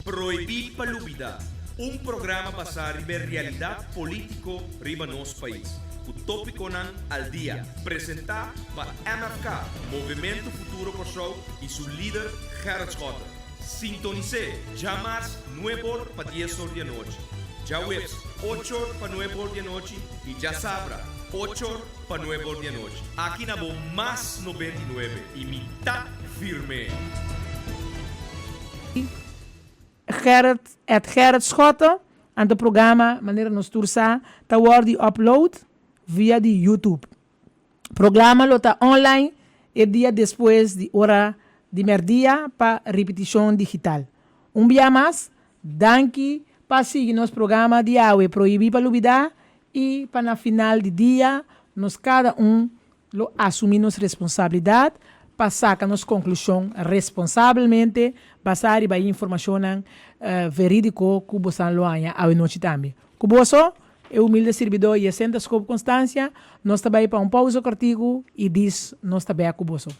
Prohibí pa Lubidá, un programa basá riba e realidat polítiko riba nos pais, ku tópikonan al dia, presentá pa MFK, Movementu Futuro Kòrsou, i su lider Gerrit Schotte. Sintonis'é djamars nueb'or pa dies'or di anochi, djaweps och'or pa nueb'or di anochi i djasabra och'or pa nueb'or di anochi. Aki na bo Mas 99 i mi ta firm'é! Gerrit at Gerrit Schotte, anto programa manera nos tur sa ta wòrdu upload via di YouTube. Programa lo ta online e dia despues di ora di mèrdia pa ripitishon digital. Un bia mas, danki pa sigui nos programa di awe Prohibí pa Lubidá i pa na final di dia nos kada un lo asumí nos responsabilidat pa saka nos konklushon responsabelmente basá riba e informashonnan verídiko ku bosan lo haña awe nochi tambe. Ku boso, e humilde sirbidó Yesenta Scoop Constancia, nos ta bai pa un pousa kòrtiku i dis nos ta bèk ku boso.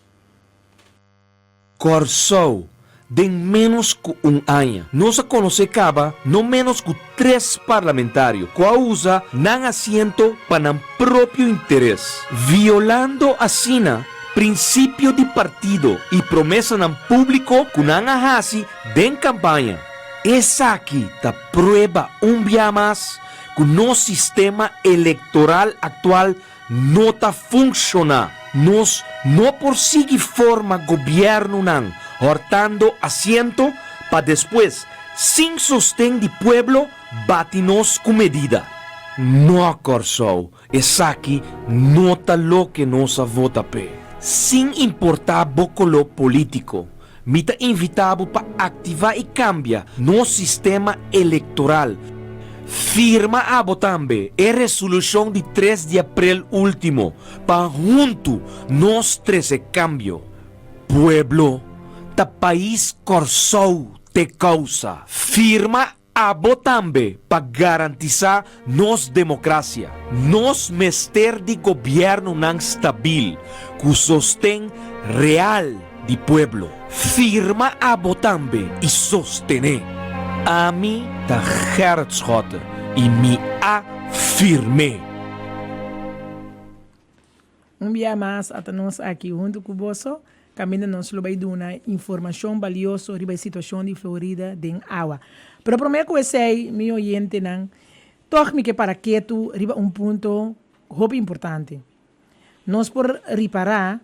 Kòrsou, Den ménos ku un aña, nos a konosé kaba no ménos ku tres parlamentario ku a usa nan asiento pa nan propio interes, violando asina prinsipio di partido i promesanan públiko ku nan a hasi den kampaña. Esaki ta prueba un bia mas ku nos sistema elektoral aktual no ta funshoná. Nos no por sigui forma gobièrnunan hòrtando asiento pa despues, sin sosten di pueblo, bati nos ku medida. No, Kòrsou, esaki no ta loke nos a vota p'e. Sin importá bo koló polítiko, mi ta invitá bo pa aktivá i kambia nos sistema elektoral. Firma abo tambe e resolushon di tres di aprel último pa huntu nos trese kambio. Pueblo ta pais Kòrsou te kousa. Firma Abo tambe pa garantisá nos demokrasia. Nos mester di gobièrnunan stabil ku sosten real di pueblo. Firma abo tambe i sostené. Ami ta Gerrit Schotte i mi a firm'é. Un bia mas ata nos aki huntu ku boso, kaminda nos lo bai duna informashon balioso riba e situashon di Florida den awa. Pero promé ku esei, mi oyentenan, tòg mi ke para ketu riba un punto hopi importante. Nos por ripará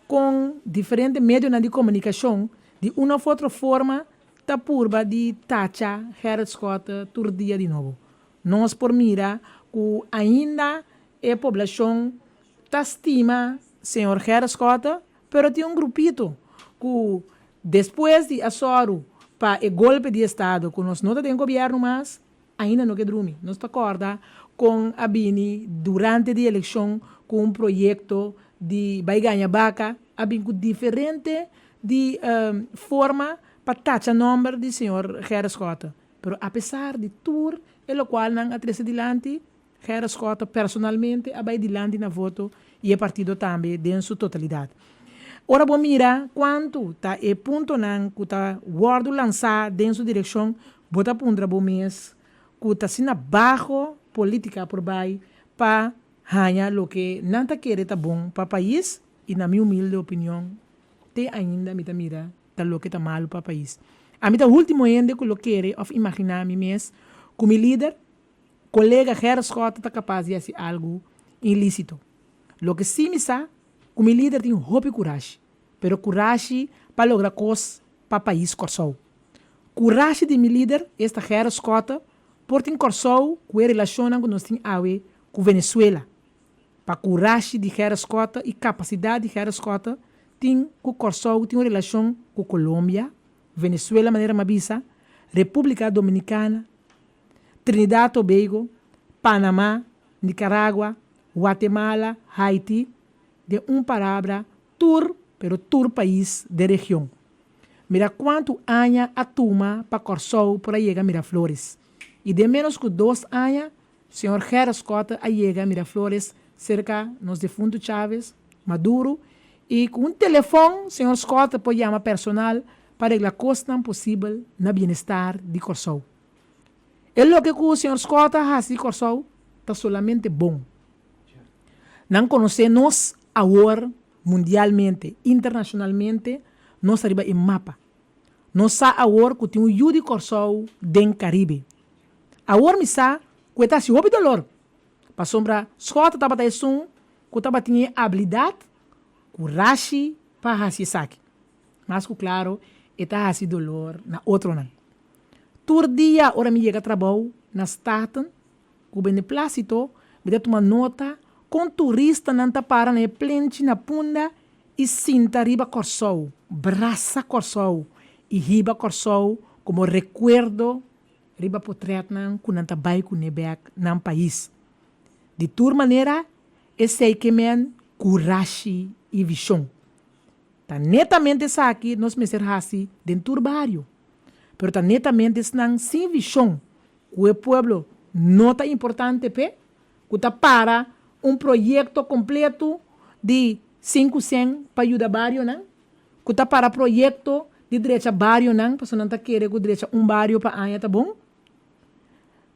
kon diferente medionan di komunikashon di un òf otro forma ta purba di tacha Gerrit Schotte tur dia di nobo. Nos por mira ku ainda E poblashon ta stima señor Gerrit Schotte, pero tin un grupito ku despues di a sòru pa e golpe di estado ku nos no ta den gobièrnu mas, ainda no ke drumi. Nos ta kòrda kon a bini durante di elekshon ku un proyekto di bai gaña baka, a bin ku diferente di forma pa tacha nòmber di señor Gerrit Schotte. Pero apesar di tur e lokual nan a trese dilanti, Gerrit Schotte personalmente a bai dilanti na voto i e partido tambe den su totalidat. Ora bo mira kuantu ta e puntonan ku ta wòrdu lansá den su direkshon, bo ta puntra bo mes ku ta asina baho polítika por bai pa haña loke nan ta kere ta bon pa pais i na mi humilde opinion te ainda mi ta mira ta loke ta malu pa pais. Ami ta último hende ku lo kere òf imaginá mi mes ku mi lider Kolega Gerrit Schotte ta kapas di hasi algu ilísito. Loke sí mi sa, ku mi lider tin hopi kurashi, pero kurashi pa logra kos pa pais Kòrsou. Kurashi di mi lider, esta Gerrit Schotte, por tin Kòrsou ku e relashonnan ku nos tin awe ku Venezuela. Pa kurashi di Gerrit Schotte i kapasidat di Gerrit Schotte tin ku Kòrsou tin un relashon ku Colombia, Venezuela manera mi a bisa, Repúblika Dominikana, Trinidad Tobago, Panama, Nicaragua, Guatemala, Haiti, den un palabra tur pero tur pais den region. Mira kuantu aña a tuma pa Kòrsou por a yega Miraflores i den ménos ku dos aña señor Gerrit Schotte a yega Miraflores serka nos defuntu Chávez, Maduro i ku un telefòn señor Schotte por yama personal. pa regla kosnan posibel na bienestar di Kòrsou. E loke ku señor Scott a hasi di Kòrsou ta solamente bon. Nan konosé nos awor mundialmente, internashonalmente nos ta riba e mapa. Nos sa awor ku tin un yu di Kòrsou den Karibe. Awor mi sa ku e ta hasi hopi dolor, pasobra Scott tabata esun ku tabatin e abilidat kurashi pa hasi esaki. Mas ku klaro e ta hasi dolor na otronan. Tur dia ora mi yega trabou na Staten ku beneplasito mi ta tuma nota kon turistanan ta para na e plenchi na Punda i sinta riba Kòrsou, brasa Kòrsou i hiba Kòrsou komo rekuerdo riba potrètnan ku nan ta bai kuné bèk nan pais. Di tur manera esei ke men kurashi i vishon. Ta netamente esaki nos mester hasi den tur bario. Pero ta netamente esnan sin vishon ku e pueblo no ta importante p'e, ku ta para un proyekto kompleto di 5 sèn pa yuda barionan, ku ta para proyekto di drecha barionan, pasobra nan ta kere ku drecha un bario pa aña ta bon,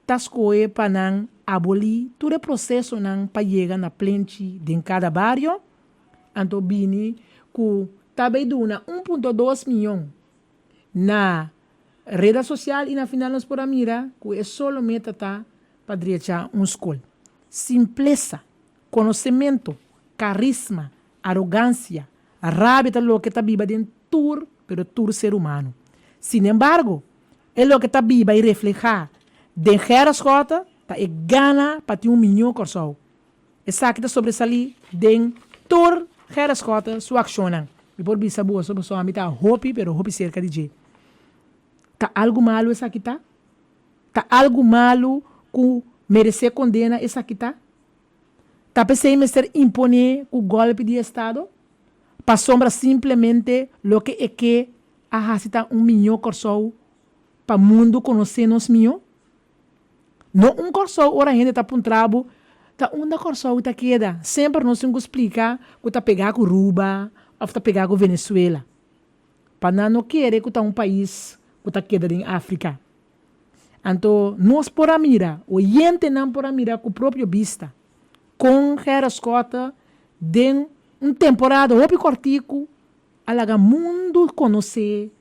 ta skohe pa nan abolí tur e prosesonan pa yega na plenchi den kada bario, anto bini ku ta bay duna 1.2 mion na reda sosial i na final nos por a mira ku e solo meta ta pa drecha un skol. Simplesa, konosementu, karisma, arogansia, rabia ta loke ta biba den tur, pero tur ser humano. Sin embargo, e loke ta biba i reflehá den Gerrit Schotte ta e gana pa tin un mihó Kòrsou. Esaki ta sobresalí den tur Gerrit Schotte su akshonnan. Mi por bisa boso pasobra mi ta hopi pero hopi serka di dje. Ta algu malu esaki ta? Ta algu malu ku meresé kondena esaki ta? Ta p'esei mester imponé ku gòlpi di estado? Pasobra simplemente loke e ke a hasi ta un mihó Kòrsou pa mundu konosé nos mihó? No un Kòrsou ora hende ta puntra bo ta unda Kòrsou ta keda, semper nos tin ku splika ku ta pegá ku Ruba òf ta pegá ku Venezuela. Pa nan no kere ku ta un pais ku ta keda den Afrika. Anto nos por a mira, oyentenan por a mira ku propio bista kon Gerrit Schotte den un temporada hopi kòrtiku a laga mundu konosé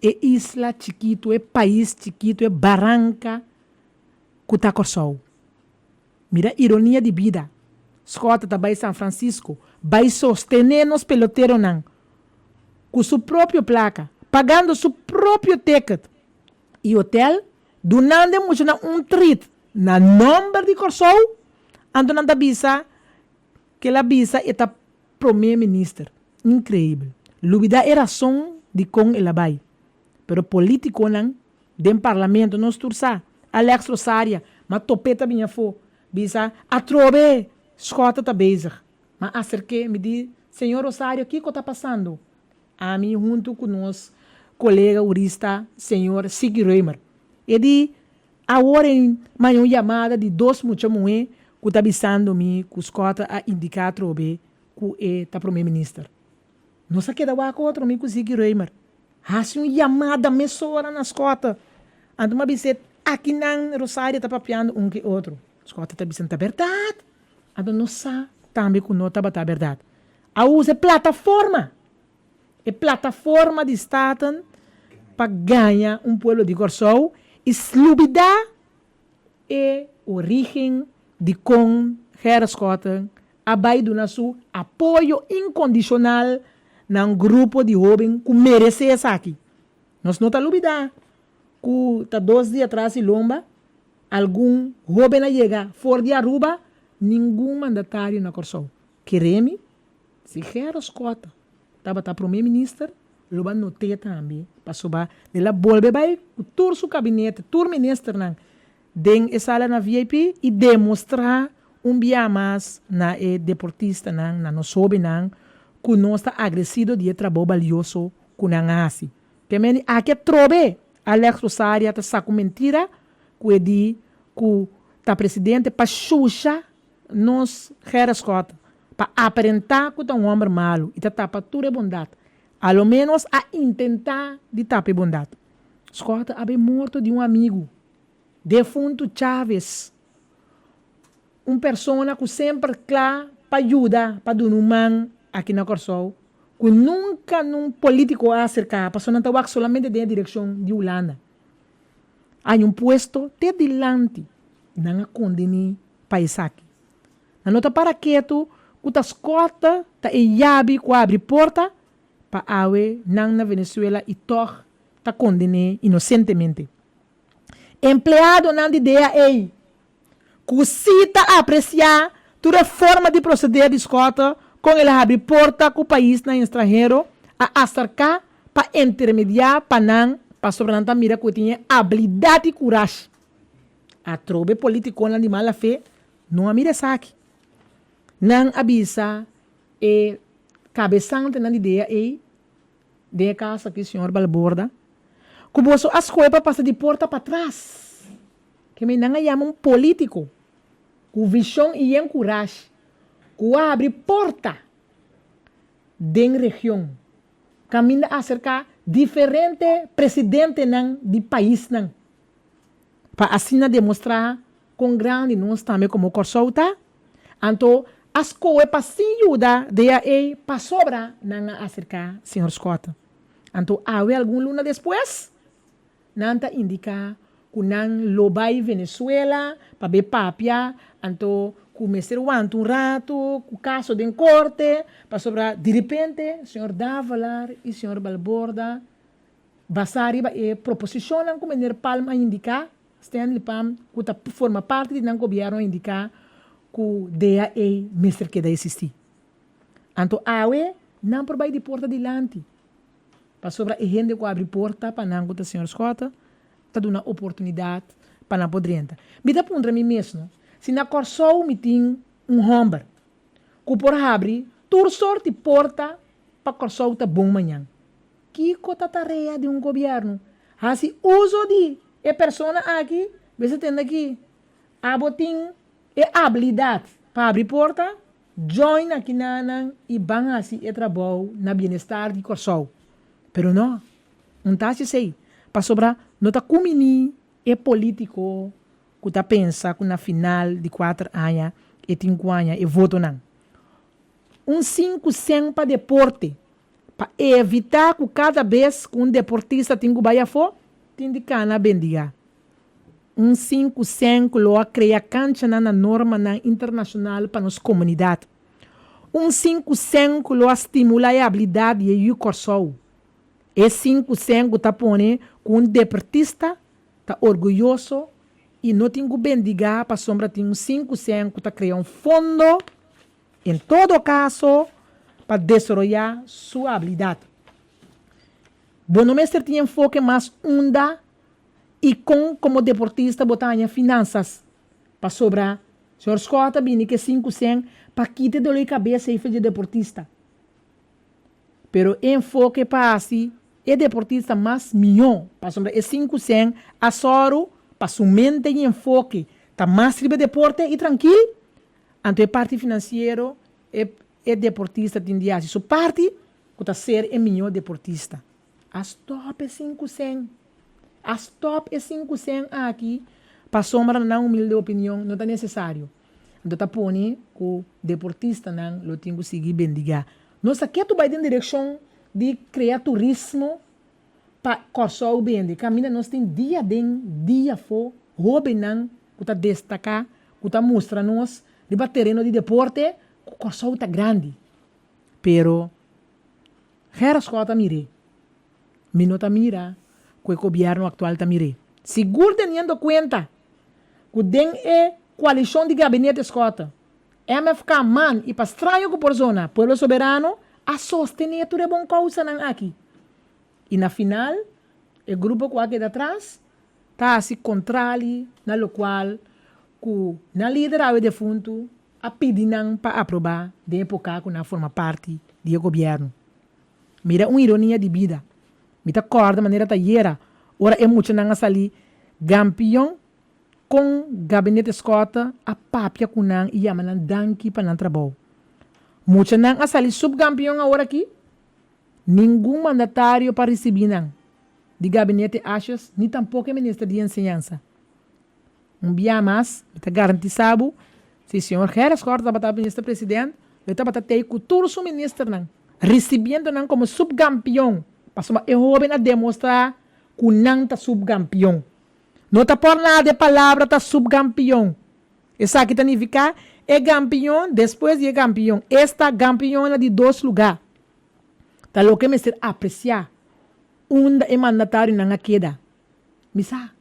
e isla chikitu, e pais chikitu, e baranka ku ta Kòrsou. Mira ironia di bida, Schotte ta bai San Francisco bai sostené nos peloteronan ku su propio plaka, pagando su propio ticket i hotel, dunando e muchanan un treat na nòmber di Kòrsou, anto nan ta bisa ku el a bisa e ta promé minister. Inkreibel. Lubidá e rason dikon el a bai. Pero polítikonan den parlamento nos tur sa, Alex Rosaria, m'a top'é ta bini afó, bisa, Atrobe! Schotte ta bezig. M'a aserk'é, mi di, Señor Rosario, kiko ta pasando? Ami huntu ku nos kolega hurista señor Sigi Römer. E di, Awor e maya un yamada di dos mucha muhé ku ta bisando mi ku Schotte a indiká atrobe ku e ta promé minister. Nos a keda wak otro, mi ku Ziggy Römer. Hasi un yamada mesora na Schotte. Anto mi a bis'é, Akinan Rosario ta papiando un ku e otro. Schotte ta bisa, Ta bèrdat? Anto nos sa tambe ku no tabata bèrdat. A usa e plataforma, e plataforma di Staten pa gaña un pueblo di Kòrsou i slubidá e orígen di kon Gerrit Schotten a bai duna su apoyo inkondishonal na un grupo di hóben ku meresé esaki. Nos no ta lubidá ku ta dos dia tras di lomba algun hóben a yega for di Aruba, ningun mandatario na Kòrsou. Kere mi, si Gerrit Schotten tabata prome minister, lo ba not'é tambe, pasobra el a bolbe bai ku tur su kabinete, tur ministernan den e sala na VIP i demostrá un bia mas na e deportistanan, na nos hóbennan, ku nos ta agresido di e trabou balioso ku nan a hasi. Ke meni aki atrobe Alex Rosaria ta sa ku mentira ku e di ku ta presidente pa shusha nos Gerrit Schotten pa aparentá ku ta un hòmber malu i ta tapa tur e bondat. A lo ménos a intentá di tapa e bondat. Schotte a bay morto di un amigu, defuntu Chávez, un persona ku semper kla pa yuda pa duna un man aki na Kòrsou, ku nunka nun polítiko a aserká pasobra nan ta wak solamente den e direkshon di Hulanda. Hay un puesto te dilanti, nan a kondení pa esaki. Nan no ta para ketu ku ta Schotte ta e yabi ku a abri porta pa awe nan na Venezuela i tòg ta kondené inosentemente. Empleadonan di DAA ku sí ta apresiá tur e forma di proseder di Schotte kon el a habri porta ku paisnan estranhero a aserká pa intermediá pa nan pasobra nan ta mira ku e tin e abilidat i kurashi. Atrobe politikonan di mala fe no a mira esaki. Nan a bisa e kabesantenan di DAA den e kaso aki señor Balborda ku boso a skohe pa pasa di porta patras. Ke men nan a yama un polítiko ku vishon i yen kurashi ku a habri porta den region kaminda a aserká diferente presidentenan di paisnan pa asina demostrá kon grandi nos tambe komo Kòrsou ta. Anto a skohe pa sin yuda DAE pasobra nan a aserká señor Schotte. Anto awe algun luna despues Nan ta indiká ku nan lo bai Venezuela pa be papia, anto ku mester wanta un ratu ku kaso den korte, pasobra diripente señor Davelaar i señor Balborda basá riba e proposishonnan ku meneer Palm a indiká, Stanley Palm, ku ta forma parti di nan gobièrnu a indiká ku DAE mester keda eksistí. Anto awe nan por bai di porta dilanti. Pasobra e hende ku abri porta pa nan ku ta señor Schotte ta duna oportunidat pa nan por drenta. Mi ta puntra mi mes no, si na Kòrsou mi tin un hòmber ku por habri tur sort di porta pa Kòrsou ta bon mañan, kiko ta tarea di un gobièrnu? Hasi uso di e persona aki, bes a tende aki, abo tin e abilidat pa habri porta? Join akinanan i ban hasi e trabou na bienestar di Kòrsou. Pero no, un ta hasi esei, pasobra no ta kumini e polítiko ku ta pensa ku na final di kuater aña e tin ku haña e votonan. Un 5 sèn pa deporte, pa evitá ku kada bes ku un deportista tin ku bai afó, tin di kana bendigá. Un 5 sèn ku lo a krea kanchanan na normanan internashonal pa nos komunidat. Un 5 sèn ku lo a stimulá e abilidat di e yu Kòrsou. E 5 sèn ku ta pone ku un deportista ta orguyoso i no tin ku bendigá pasobra tin un 5 sèn ku ta krea un fondo, en todo kaso, pa desaroyá su abilidat. Bo no mester tin enfoke mas unda i kon komo deportista bo ta haña finansas pasobra señor Schotte a bini ku e 5 sèn pa kita e doló di kabes ei for di e deportista. Pero e enfoke pa hasi e deportista mas mihó pasobra e 5 sèn a sòru pa su mente i enfoke ta mas riba e deporte i trankil, anto e parti finansiero e e deportista tin di hasi su parti ku ta ser e mihó deportista. A stòp e 5 sèn. A stòp e 5 sèn aki pasobra na nan humilde opinion no ta nesesario. Anto ta pone ku deportistanan lo tin ku sigui bendigá. Nos a ketu bai den direkshon di krea turismo pa Kòrsou bende kaminda nos tin dia den dia afó hóbennan ku ta destaká, ku ta mustra nos riba tereno di deporte ku Kòrsou ta grandi. Pero Gerrit Schotte a mir'é. Mi no ta mira ku e gobièrnu aktual ta mir'é. Sigur teniendo kuenta ku den e koalishon di gabinete Schotte, MFK, man i pa straño ku por zona, Pueblo Soberano a sostené tur e bon kousanan aki. I na final e grupo ku a keda atras ta hasi kontrali na lokual ku nan lider awe defuntu a pidi nan pa aprobá den e poká ku nan a forma parti di e gobièrnu. Mira un ironia di bida. Mi ta kòrda manera ta yera ora e muchanan a sali gampion kon Gabinete Schotte a papia ku nan i yama nan danki pa nan trabou. Muchanan a sali subgampion awor aki? Ningun mandatario pa risibí nan, di gabinete Asjes ni tampoko e minister di enseñansa. Un bia mas, mi ta garantisá bo, si señor Gerrit Schotte tabata minister president, lo e tabata tei ku tur su ministernan, risibiendo nan komo supgampion, pasobra e hóben a demostrá ku nan ta supgampion. No ta por nada e palabra ta supgampion. Esaki ta nifiká e gampion despues di e gampion, esta gampion na di dos lugá. Ta loke mester apresiá unda e mandatarionan a keda. Mi sa.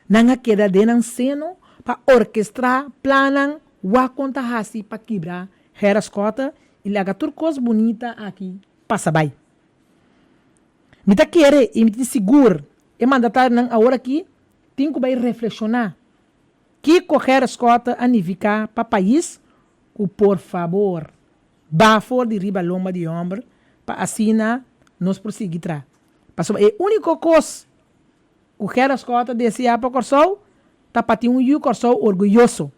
Nan a keda den nan seno pa orkestrá plannan wak kon ta hasi pa kibra Gerrit Schotte i laga tur kos bunita aki pasa bai. Mi ta kere i mi tin sigur e mandatarionan awor aki tin ku bai reflekshoná kiko Gerrit Schotte a nifiká pa pais ku por fabor ba for di riba lomba di hòmber pa asina nos por sigui tra. Pasobra e úniko kos ku Gerrit Schotte deseá pa Kòrsou ta pa tin un yu Kòrsou orguyoso,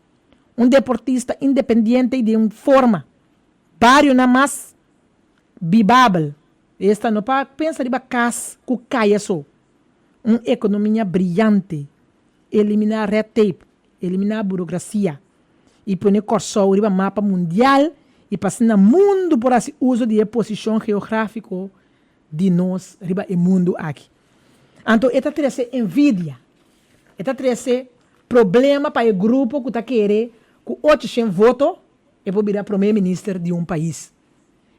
un deportista independiente i den un forma barionan mas bibabel. Esta no pa pensa riba kas ku kaya so. Un ekonomia briyante, eliminá red tape, eliminá burokrasia i pone Kòrsou riba mapa mundial i pa asina mundu por hasi uso di e posishon geográfiko di nos riba e mundu aki. Anto e ta trese envidia, e ta trese problema pa e grupo ku ta kere ku 800 voto e por bira prome minister di un pais.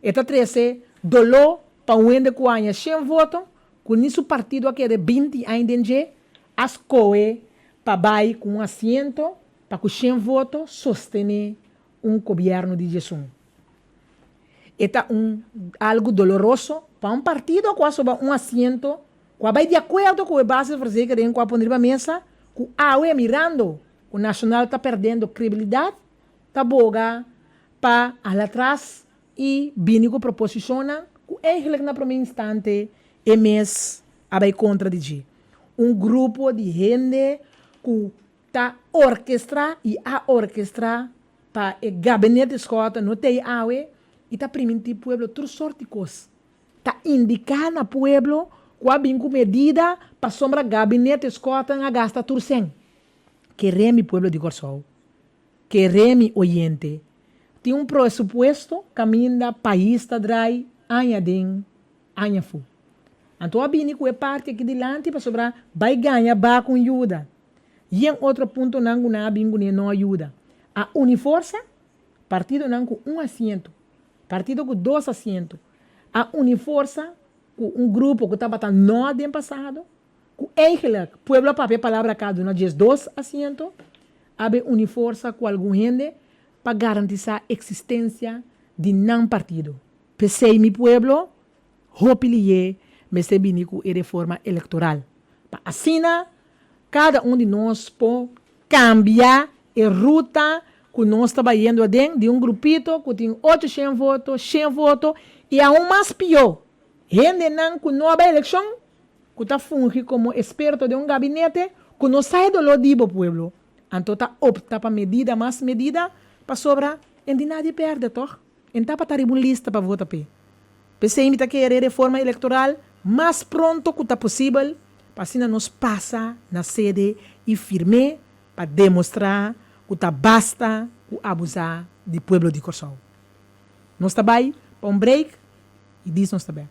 E ta trese doló pa un hende ku haña shen voto, ku ni su partido a kere 20 aña den dje, a skohe pa bai ku un asiento pa ku shen voto sostené un gobièrnu di djesun. E ta un algu doloroso pa un partido ku a soba un asiento ku a bai di akuerdo ku e basisverzekering ku a pone riba mesa, ku awe mirando ku Nacional ta pèrdendo kredibilidat, ta boga pa hala tras i bini ku proposishonnan ku eigentlik na promé instante e mes a bai kontra di dje. Un grupo di hende ku ta orkestrá i a orkestrá pa e gabinete Schotten no t'ei awe i ta primintí pueblo tur sort di kos. Ta indiká na pueblo ku a bin ku medida pasobra gabinete Schotten a gasta tur sèn. Keré mi pueblo di Kòrsou. Keré mi oyente. Tin un presupuesto kaminda pais ta drai aña den aña fu. Anto a bini ku e parti aki dilanti pasobra bai gaña ba ku un yuda. Yen otro puntonan ku nan a bin kuné no a yuda. A uni forsa, partidonan ku un asiento, partido ku dos asiento, a uni forsa ku un grupo ku tabata no den pasado, ku eigenlijk pueblo a papia palabra ka duna 12 asiento, a bin uni forsa ku algun hende pa garantisá eksistensia di nan partido. P'esei mi pueblo, hopi lihé mester bini ku e reforma elektoral, pa asina kada un di nos por kambia e ruta ku nos ta bayendo aden di un grupito ku tin 800 voto, 100 voto i aun mas pió, hendenan ku no a bai elekshon ku ta fungi komo esperto den un gabinete ku no sa e doló di bo pueblo, anto ta opta pa medida mas medida pasobra en di nadie pèrdè tòg? En tabata riba un lista pa vota p'e. P'esei mi ta kere reforma elektoral mas pronto ku ta posibel pa asina nos pasa na sede i firm'é pa demostrá ku ta basta ku abusá di pueblo di Kòrsou. Nos ta bai pa un break i dis nos ta bèk.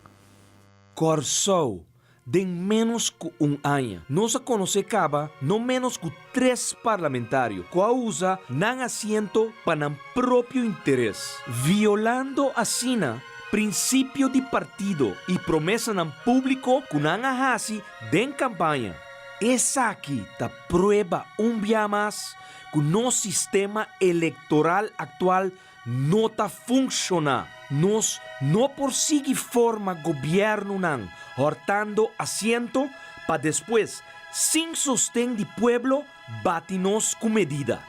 Kòrsou, Den ménos ku un aña, nos a konosé kaba no ménos ku tres parlamentario ku a usa nan asiento pa nan propio interes, violando asina prinsipio di partido i promesanan públiko ku nan a hasi den kampaña. Esaki ta prueba un bia mas ku nos sistema elektoral aktual no ta funshoná. Nos no por sigui forma gobièrnunan hòrtando asiento pa despues, sin sosten di pueblo, bati nos ku medida.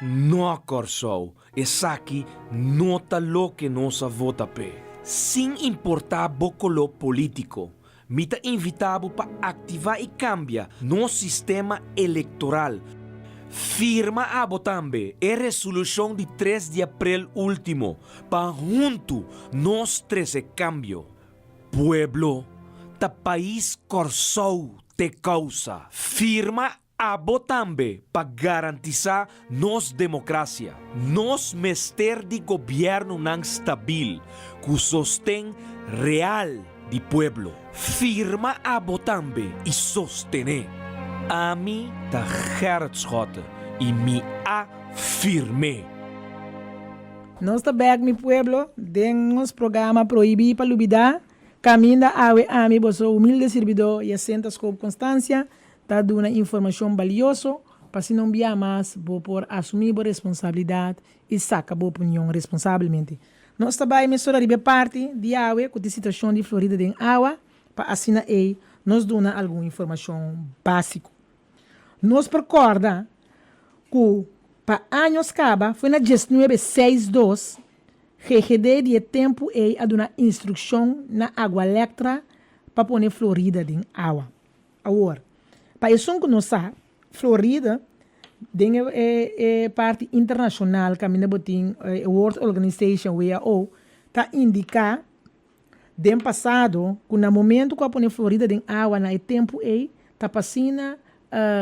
No, Kòrsou, esaki no ta loke nos a vota p'e. Sin importá bo koló polítiko, mi ta invitá bo pa aktivá i kambia nos sistema elektoral. Firma abo tambe e resolushon di 3 di aprel último pa huntu nos trese kambio. Pueblo, ta pais Kòrsou t'e kousa. Firma abo tambe pa garantisá nos demokrasia. Nos mester di gobièrnunan stabil ku sosten real di pueblo. Firma abo tambe i sostené. Ami ta Gerrit Schotte i mi a firm'é. Nos ta bek mi pueblo den nos programa Prohibí pa Lubidá, kaminda awe ami, boso humilde sirbidó Jacinta Schoop Constancia, ta duna informashon balioso pa si no bia mas bo por asumí bo responsabilidat i saka bo opinion responsabelmente. Nos ta bai mesora riba e parti di awe ku tin situashon di Florida den awa pa asina ei nos duna algun informashon básiko. Nos por kòrda ku pa años kaba foi na diesnuebe seis dos GGD di e tempu ei a duna instrukshon na Agualectra pa pone Florida den awa. Awor, pa esun ku no sa, Florida den e e parti internashonal kaminda bo tin e World Organization, WHO, ta indiká Den pasado, ku na momento ku a pone Florida den awa na e tempu ei, ta pa asina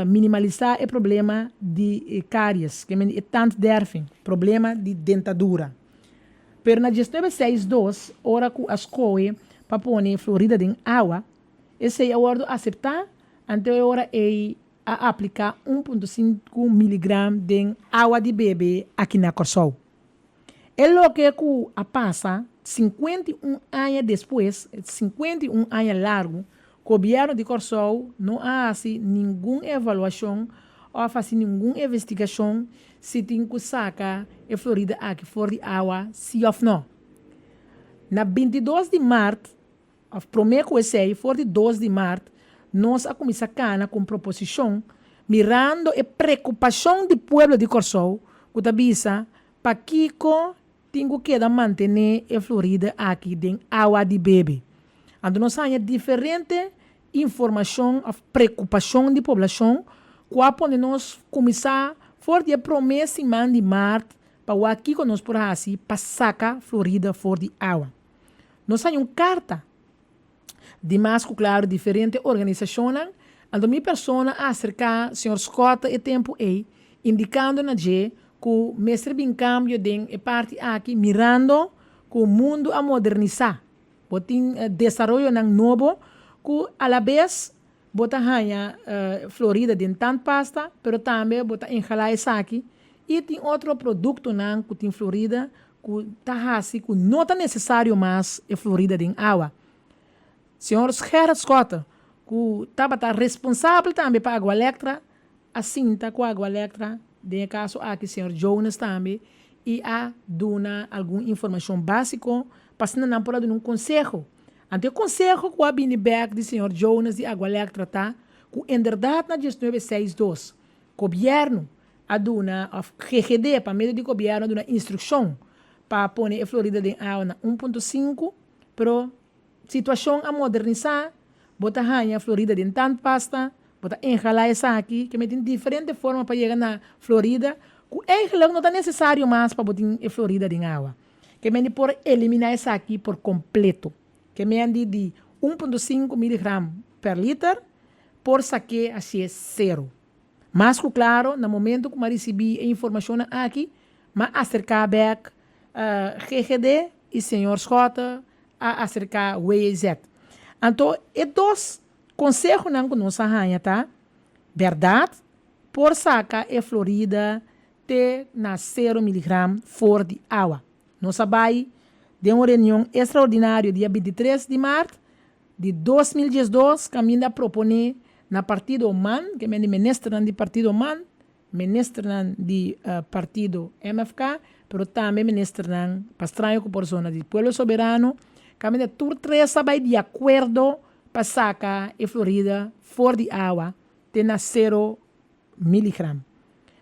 minimalisá e problema di karies, ke men di e tandderving, problema di dentadura. Pero na diesnuebe seis dos, ora ku a skohe pa pone Florida den awa, esei a wòrdu aseptá, anto e ora ei a apliká un punto sinku miligram den awa di bebe aki na Kòrsou. E loke ku a pasa 51 aña despues, 51 aña largu, gobièrnu di Kòrsou no a hasi ningun evaluashon òf hasi ningun investigashon si tin ku saka e Florida aki for di awa si òf no. Na 22 di mart, Òf promé ku esei, for di dos di mart, nos a kuminsá kana ku un proposishon mirando e prekupashon di pueblo di Kòrsou ku ta bisa pakiko tin ku keda mantené e Florida aki den awa di bebe. Anto nos haña diferente informashon òf prekupashon di poblashon ku a pone nos kuminsá for di e promé siman di mart pa wak kiko nos por hasi pa saka Florida for di awa. Nos haña un karta di mas ku klaru diferente organisashonnan, anto mi persona a aserká señor Schotte e tempu ei, indikando na dje ku mester bin kambio den e parti aki mirando ku mundu a modernisá. Bo tin desaroyonan nobo ku alabes bo ta haña Florida den tandpasta, pero tambe bo ta inhalá esaki i tin otro produktonan ku tin Florida ku ta hasi ku no ta nesesario mas e Florida den awa. Señor Gerrit Schotte, ku tabata responsabel tambe pa Agualectra, a sinta ku Agualectra, den e kaso aki señor Jonas tambe, i a duna algun informashon básiko pa asina nan por a duna un konseho. Anto e konseho ku a bini bèk di señor Jonas di Agualectra ta ku inderdat na diesnuebe seis dos gobièrnu a duna, òf GGD pa medio di gobièrnu a duna instrukshon pa pone e Florida den awa na un punto sinku, pero situashon a modernisá, bo ta haña Florida den tandpasta, bo ta inhalá esaki, ke men tin diferente forma pa yega na Florida ku eigenlik no ta nesesario mas pa bo tin e Florida den awa. Ke men di por eliminá esaki por kompleto. Ke men di di un punto sinku miligram per liter por sak'é hasié sero. Mas ku klaro, na momento ku m'a risibí e informashonnan aki, m'a aserká bèk GGD i señor Schotte a aserká WJZ. Anto e dos konsehonan ku nos a haña ta, bèrdat por saka e Florida te na sero miligram for di awa. Nos a bai den un reunion estraordinario dia 23 di mart di 2012 kaminda a proponé na partido man, ke men di ministernan di partido man, ministernan di partido MFK, pero tambe ministernan pa straño ku por zona di Pueblo Soberano, kaminda tur tres a bai di akuerdo pa saka e Florida for di awa te na sero miligram.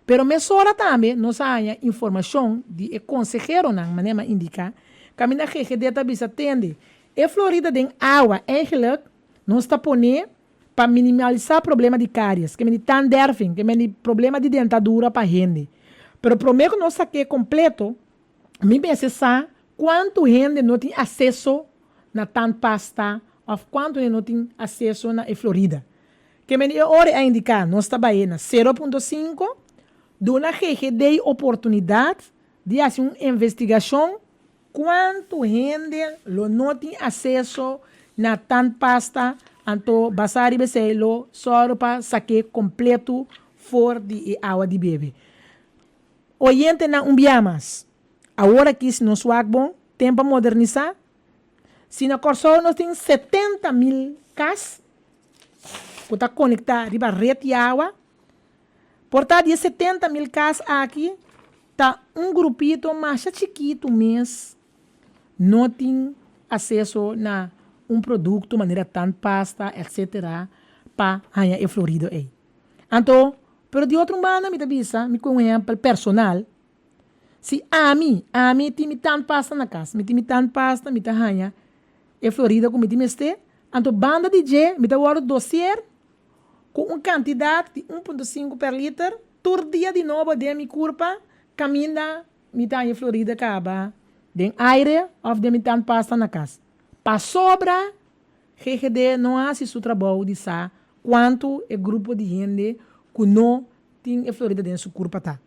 Pero mesora tambe nos a haña informashon di e konseheronan, manera mi a indiká, kaminda GGD ta bisa tende, e Florida den awa eigenlijk nos ta pone pa minimalisá problema di karies, ke men di tanderving, ke men di problema di dentadura pa hende. Pero promé ku nos sak'é kompleto, mi mester sa kuantu hende no tin aseso. na tandpasta òf kuantu hende no tin aseso na e Florida. Ke men e ora a indiká nos ta bai na 0.5, duna GGD oportunidat di hasi un investigashon kuantu hende lo no tin aseso na tandpasta anto basá riba esei lo sòru pa sak'é kompletu for di e awa di bebe. Oyentenan un bia mas, awor aki si nos wak bon, ten pa modernisá. Si na Kòrsou nos tin 70,000 kas ku ta konektá riba ret di awa, por ta di e 70,000 kas aki ta un grupito masha chikitu mes no tin aseso na un produkto manera tandpasta etsetera pa haña e florido ei. Anto, pero di otro un banda mi ta bisa, mi ku un ehèmpel personal, si ami, ami tin mi tandpasta na kas, mi tin mi tandpasta, mi ta haña e florida ku mi tin mester, anto banda di dje mi ta wòrdu doseer ku un kantidat di 1.5 per liter tur dia di nobo den mi kurpa kaminda mi ta haña e florida kaba den aire òf den mi tandpasta na kas. Pasobra GGD no hasi su trabou di sa kuantu e grupo di hende ku no tin e florida den su kurpa ta.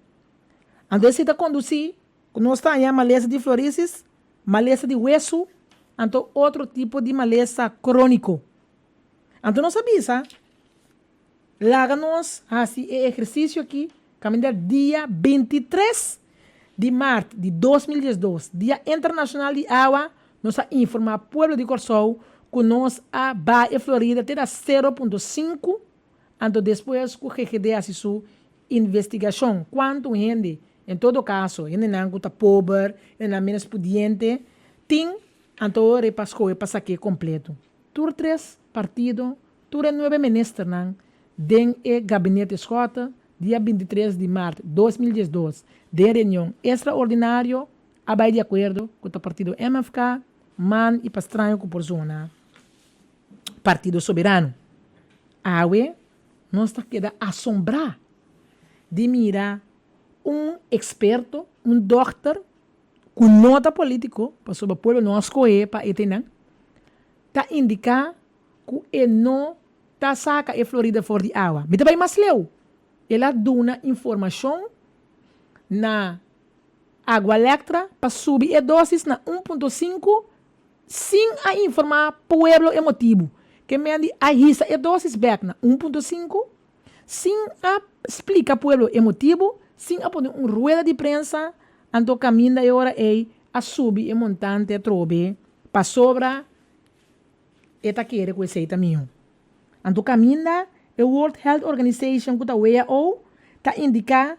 Anto esei ta kondusí ku nos ta haña malesa di florisis, malesa di wesu, anto otro tipo di malesa króniko. Anto nos a bisa, laga nos hasi e ehersisio aki kaminda dia 23 di mart di 2012, Dia Internashonal di Awa, nos a informá pueblo di Kòrsou ku nos a baha e Florida te na 0.5, anto despues ku GGD hasi su investigashon kuantu hende, en todo kaso hendenan ku ta pober, hendenan ménos pudiente, tin, anto ora e pa skohe pa sak'é kompleto. Tur tres partido, tur e nuebe ministernan den e gabinete Schotte dia 23 di mart 2012 den reunion extraordinario a bai di akuerdo ku ta partido MFK, man i pa straño ku por zona Partido Soberano. Awe nos ta keda asombrá di mira un eksperto, un dòkter ku no ta polítiko, pasobra pueblo no a skohé pa e tenan, ta indiká ku e no ta saka e Florida for di awa. Mi ta bai mas leu. El a duna informashon na Agualectra pa subi e dosis na 1.5 sin a informá pueblo e motibu. Ke men di a hisa e dosis bèk na 1.5 sin a splika pueblo e motibu, sin a pone un rueda di prensa, anto kaminda e ora ei a subi e montante atrobe pasobra e ta kere ku esei ta mihó. Anto kaminda e World Health Organization ku ta WHO ta indiká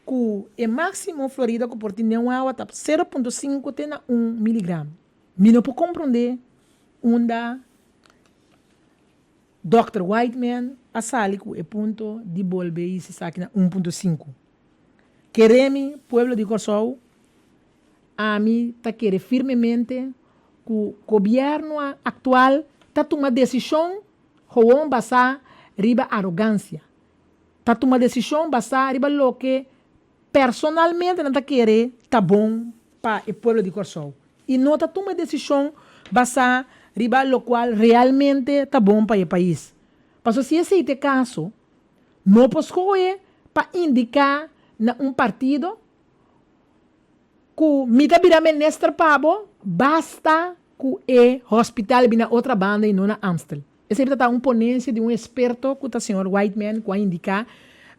ku e máksimo Florida ku por tin den un awa ta 0.5 te na 1 miligram. Mi no por komprondé unda Dòkter Whiteman a sali ku e punto di bolbe hisa esaki na 1.5. Kere mi, pueblo di Kòrsou, ami ta kere firmemente ku gobièrnu aktual ta tuma desishon gewoon basá riba arogansia. Ta tuma desishon basá riba loke personalmente nan ta kere ta bon pa e pueblo di Kòrsou i no ta tuma desishon basá riba lokual realmente ta bon pa e pais. Pasobra si esei ta e kaso, no por skohe pa indiká na un partido ku mi ta bira minister pa bo basta ku e hospital bin na otra banda i no na Amstel. Esei ta ta un ponensia di un esperto ku ta señor Whiteman ku a indiká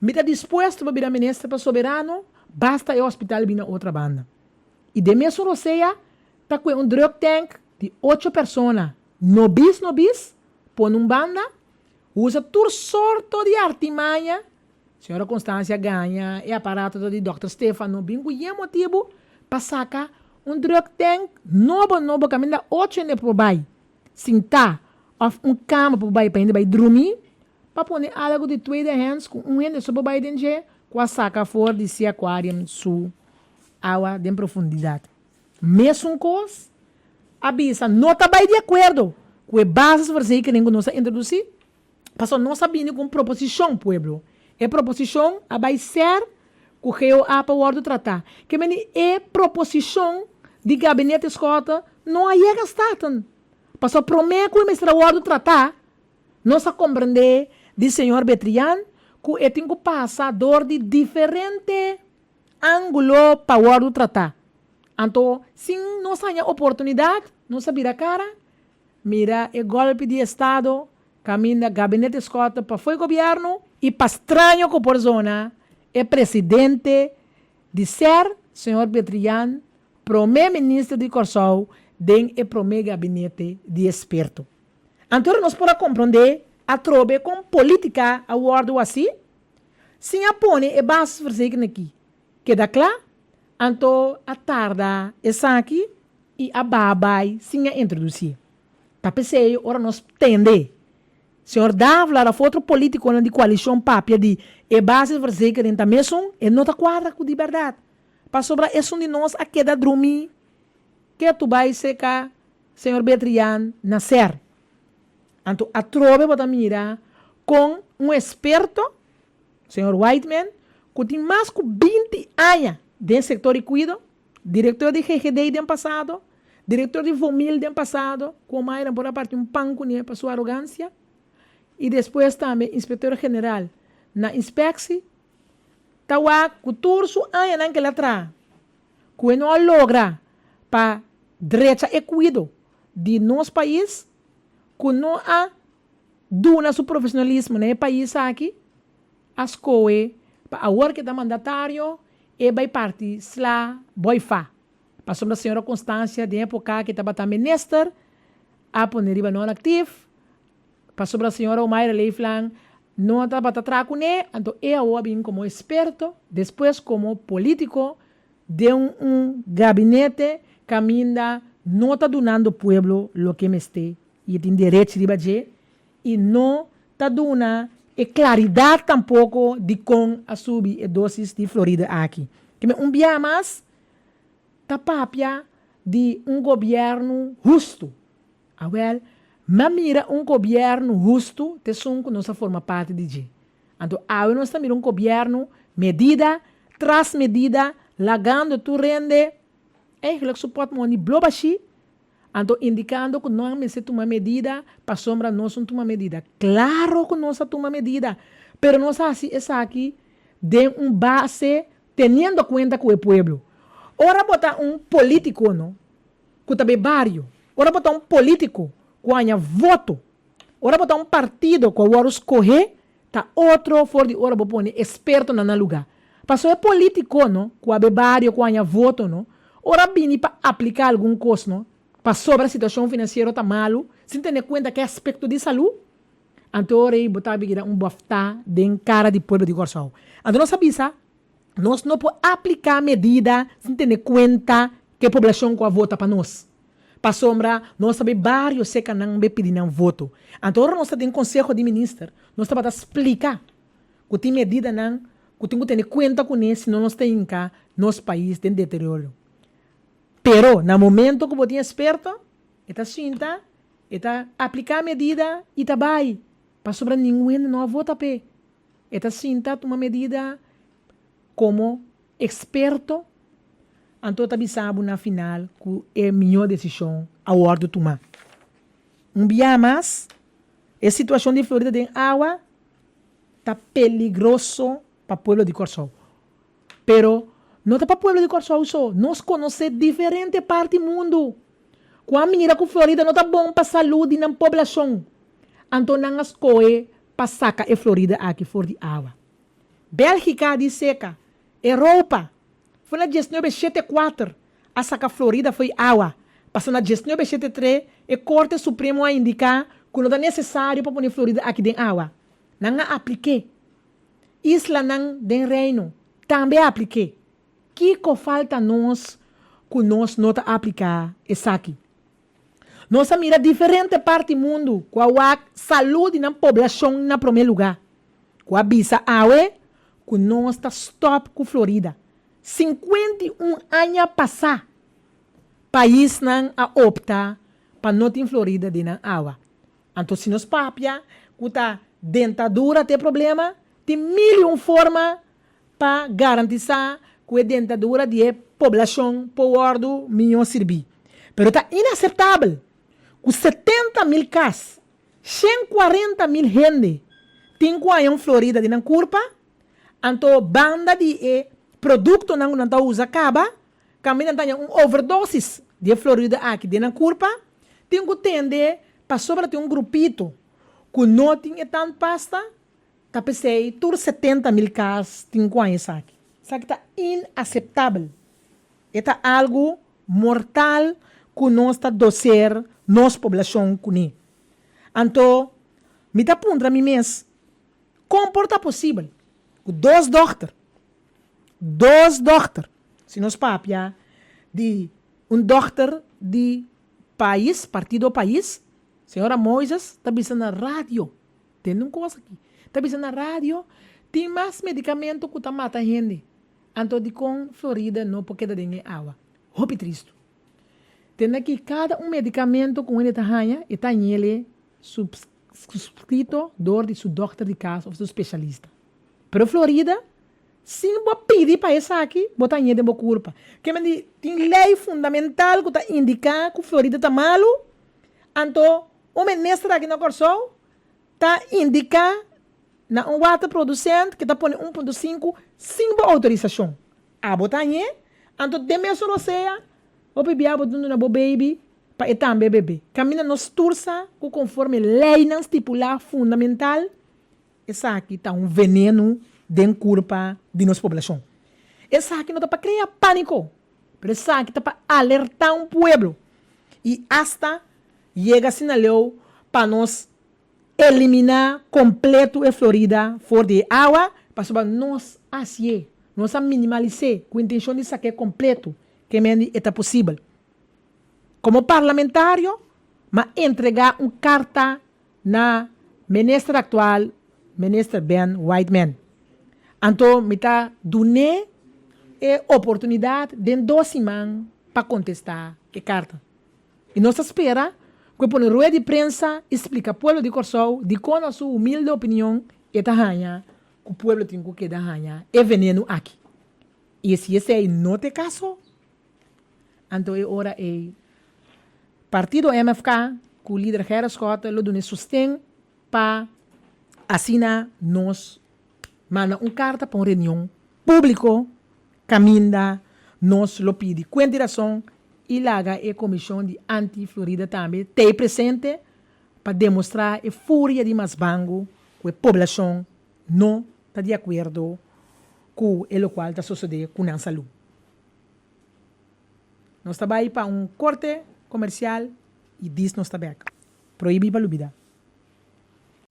mi ta dispuesto pa bira minister pa Soberano basta e hospital bin na otra banda. I den mesun rosea ta kue un drug tank di ocho persona no bis no bis pone un banda usa tur sorto di artimaña. Señora Constancia gaña e aparato ta di Dòkter Stefano bin ku yen motibu pa saka un drug tank nobo nobo kaminda ocho hende por bai sintá òf un kama por bai pa hende bai drumí pa pone algu di tweede hands ku un hende so por bai den dje ku a saka for di Sea Aquarium su awa den profundidat. Mesun kos a bisa no ta bai di akuerdo ku e basisverzekering ku nos a introdusí. Pasobra nos a bini ku un proposishon, pueblo. E proposishon a bai ser ku GOA pa wòrdu tratá. Ke meni e proposishon di Gabinete Schotte no a yega Staten. Pasobra promé ku e mester a wòrdu tratá, nos a komprendé di señor Betrian ku e tin ku pasa dor di diferente ángulo pa wòrdu tratá. Anto, sin nos haña oportunidat, nos a bira kara, mira e gòlpi di estado kaminda Gabinete Schotte pa fo'i gobièrnu i pa straño ku por zona e presidente di ser, señor Betrian, promé minister di Kòrsou den e promé gabinete di esperto. Anto nos por a komprondé atrobe kon polítika a wòrdu hasí sin a pone e basisverzekering aki keda kla, anto a tarda esaki i a baha bai sin a introdusié. Ta p'esei ora nos tende Señor Davelaar of otro politiconan di coalicion papia di e basisverzekering ta mesun, e no ta cuadra cu di berdad. Pasobra esun di nos a keda drumi ketu bai seca Señor Betrian na ser. Anto atrobe bo ta mira con un experto, Señor Whiteman, cu tin mas cu binti aña den sector di cuido, Director di GGD den pasado, director di Vomil den pasado, cu Omayra por a parti un pan cune pa su arogancia, y despues tambe Inspector General na Inspectie, ta wak cu tur su añanan cu el a traha, cu e no a logra pa drecha e cuido di nos pais, cu no a duna su profesionalismo na e pais aki, a scohe pa awor cu e ta mandatario E bai parti sla boi fa. Pasobra señora Constancia den epoca ke tabata minister a pone riba non actief, pasobra señora Omayra Leeflang no tabata traha cune, anto e awor a bin como experto, despues como politico den un gabinete caminda no ta dunando pueblo loke mester y e tin derechi riba dje y no ta duna e claridad tampoco di con a subi e dosis di Florida aki. Keme un bia mas ta papia di un gobierno husto. Awel, m'a mira un gobierno husto t'esun cu nos a forma parti di dje. Anto awe nos ta mira un gobierno medida tras medida lagando tur hende eigenlijk su potmoni blo bashi. Anto indicando cu no a mester tuma medida pasobra nos no tuma medida. Claro cu nos a tuma medida, pero nos a haci esaki den un base teniendo cuenta cu e pueblo. Ora bo ta un politico no cu ta bay bario, ora bo ta un politico cu a haña voto, ora bo ta un partido cu a worde scoge, Ta otro for di ora bo pone espertonan na luga. Paso e politico no, cu a be bario cu haña voto no, ora bini pa aplica algun cos no, pasobra situacion financiero ta malu, sin tene cuenta cu e aspecto di salu, anto ora ey bo ta bira un bofta den cara di pueblo di Corsou. Anto nos a bisa, nos no por aplica medida sin tene cuenta cu e poblacion cu a vota pa nos. Pasobra nos ta bay bario seca nan bay pidi nan voto. Anto ora nos ta den conseho di minister, nos tabata splica cu tin medidanan cu tin cu tene cuenta cune sino nos ta hinca nos pais den deterioro. Pero na momento cu bo tin experto, e ta sinta, e ta aplica medida y ta bay, pasobra ningun hende no a vota p'e. E ta sinta tuma medida como experto, anto ta bisa bo na final cu e mihor decision a wordo tuma. Un bia mas, e situacion di Florida den awa ta peligroso pa pueblo di Corsou. Pero no ta pa pueblo di Corsou so, nos conoce diferente parti mundo cu a mira cu Florida no ta bon pa salud di nan poblacion, anto nan a scohe pa saca e Florida aki for di awa. Bélgica di seca, Europa, for na diesnuebe shete kuater a saca Florida fo'i awa, pasobra na diesnuebe shete tre e Corte Supremo a indica cu no ta necesario pa pone Florida aki den awa. Nan a aplik'é. Islanan den Reino tambe a aplik'é. Kico falta nos cu nos no ta aplica esaki? Nos a mira diferente parti mundu ku a wak salú di nan poblashon na promé lugá, ku a bisa awe ku nos ta stòp ku Florida. 51 aña pasá paisnan a opta pa no tin Florida den nan awa. Anto si nos papia ku ta dentadura ta e problema, tin mil i un forma pa garantisá ku e dentadura di e poblashon por wòrdu mihó sirbí. Pero ta inaseptabel. Ku 70.000 kas, 140.000 hende tin ku haña un Florida den nan kurpa, anto banda di e produktonan ku nan ta usa kaba, kaminda nan ta haña un overdosis di e Florida aki den nan kurpa, tin ku tende pasobra tin un grupito ku no tin e tandpasta, ta p'esei tur 70.000 kas tin ku haña esaki. Esaki ta inaseptabel. E ta algu mortal ku nos ta doser nos poblashon kuné. Anto, mi ta puntra mi mes, kon por ta posibel ku dos dòkter, dos dòkter, si nos papia di un dòkter di pais, partido pais, señora Moises ta bisa na radio, tende un kos aki, ta bisa na radio, tin mas medikamento ku ta mata hende. Anto dikon Florida no por keda den e awa? Hopi tristu. Tende aki kada un medikamento ku hende ta haña e ta hañ'el suskrito dor di su dòkter di kas òf su speshalista. Pero Florida, sin bo pidi pa esaki, bo ta hañ'é den bo kurpa. Ke men di tin lei fundamental ku ta indiká ku Florida ta malu, anto un minister aki na Kòrsou ta indiká na un waterproducent ke ta pone 1.5 sin bo outorisashon. Abo ta hañ'é, anto den mesun rosea hopi bia bo ta duna bo baby pa e tambe bebe. Kaminda nos tur sa ku konforme leinan stipulá fundamental, esaki ta un venenu den kurpa di nos poblashon. Esaki no ta pa krea pániko, pero esaki ta pa alertá un pueblo i asta yega asina leu pa nos Eliminá kompletu e Florida for di e awa pasobra nos a hasié, nos a minimalis'é ku intenshon di sak'é kompletu, ke mendi e ta posibel. Komo parlamentario m'a entregá un karta na minister aktual, Minister Ben Whiteman. Anto mi ta dun'é e oportunidat den dos siman pa kontestá e karta. I nos ta spera ku e pone rueda di prensa i splika pueblo di Kòrsou dikon na su humilde opinion e ta haña ku pueblo tin ku keda haña e venenu aki. I si esei no ta e kaso, anto e ora ei partido MFK ku lider Gerrit Schotte lo duna e sosten pa asina nos manda un karta pa un reunion públiko kaminda nos lo pidi kuenta i rason i laga e komishon di anti-Florida tambe t'ei presente pa demostrá e furia di masbangu ku e poblashon no ta di akuerdo ku e lokual ta sosodé ku nan salú. Nos ta bai pa un korte komersial i dis nos ta bèk. Prohibí pa lubidá.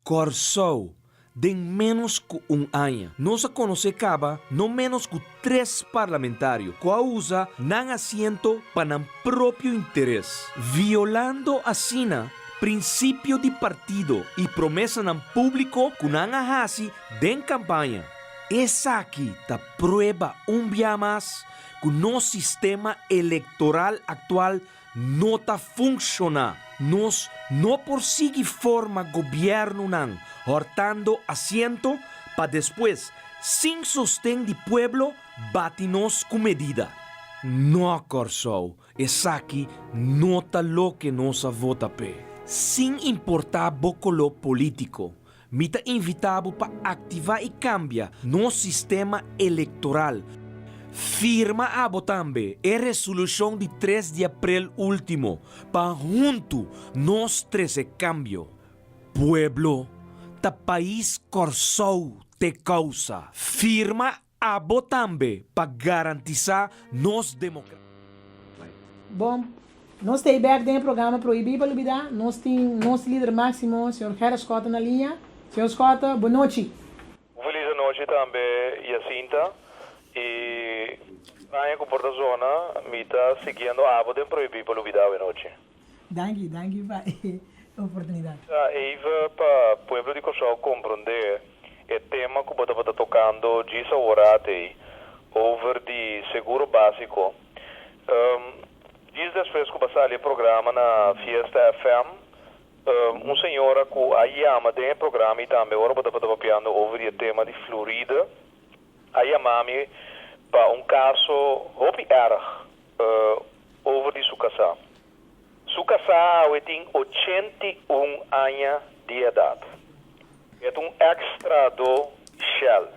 Kòrsou, Den ménos ku un aña, nos a konosé kaba no ménos ku tres parlamentario ku a usa nan asiento pa nan propio interes, violando asina prinsipio di partido i promesanan públiko ku nan a hasi den kampaña. Esaki ta prueba un bia mas ku nos sistema elektoral aktual no ta funshoná. Nos no por sigui forma gobièrnunan hòrtando asiento pa despues, sin sosten di pueblo, bati nos ku medida. No, Kòrsou, esaki no ta loke nos a vota p'e. Sin importá bo koló polítiko, mi ta invitá bo pa aktivá i kambia nos sistema elektoral. Firma abo tambe e resolushon di 3 di aprel último pa huntu nos trese kambio. Pueblo, ta pais Kòrsou t'e kousa. Firma Abo tambe pa garantisá nos demokrasia. Bon, nos ta ei bek den e programa Prohibí pa Lubidá. Nos tin nos lider máksimo, señor Gerrit Schotte na liña. Señor Schotte, bon nochi. Un felis anochi tambe Jacinta y aña cu por ta zona mi ta siguiendo abo den Prohibí pa Lubidá awe nochi. Danki, danki pa e oportunidat. Ta even pa pueblo di Kòrsou komprondé e tema ku bo tabata tokando djis aworat ei over di seguro básiko. Djis despues ku bo a sali e programa na Fiesta FM, un señora ku a yama den e programa i tambe ora bo tabata papiando over di e tema di Florida a yama mi pa un kaso hopi erg over di su kasá. Su kasá awe tin 81 aña di edat. E ta un eks-trahadó di Shell.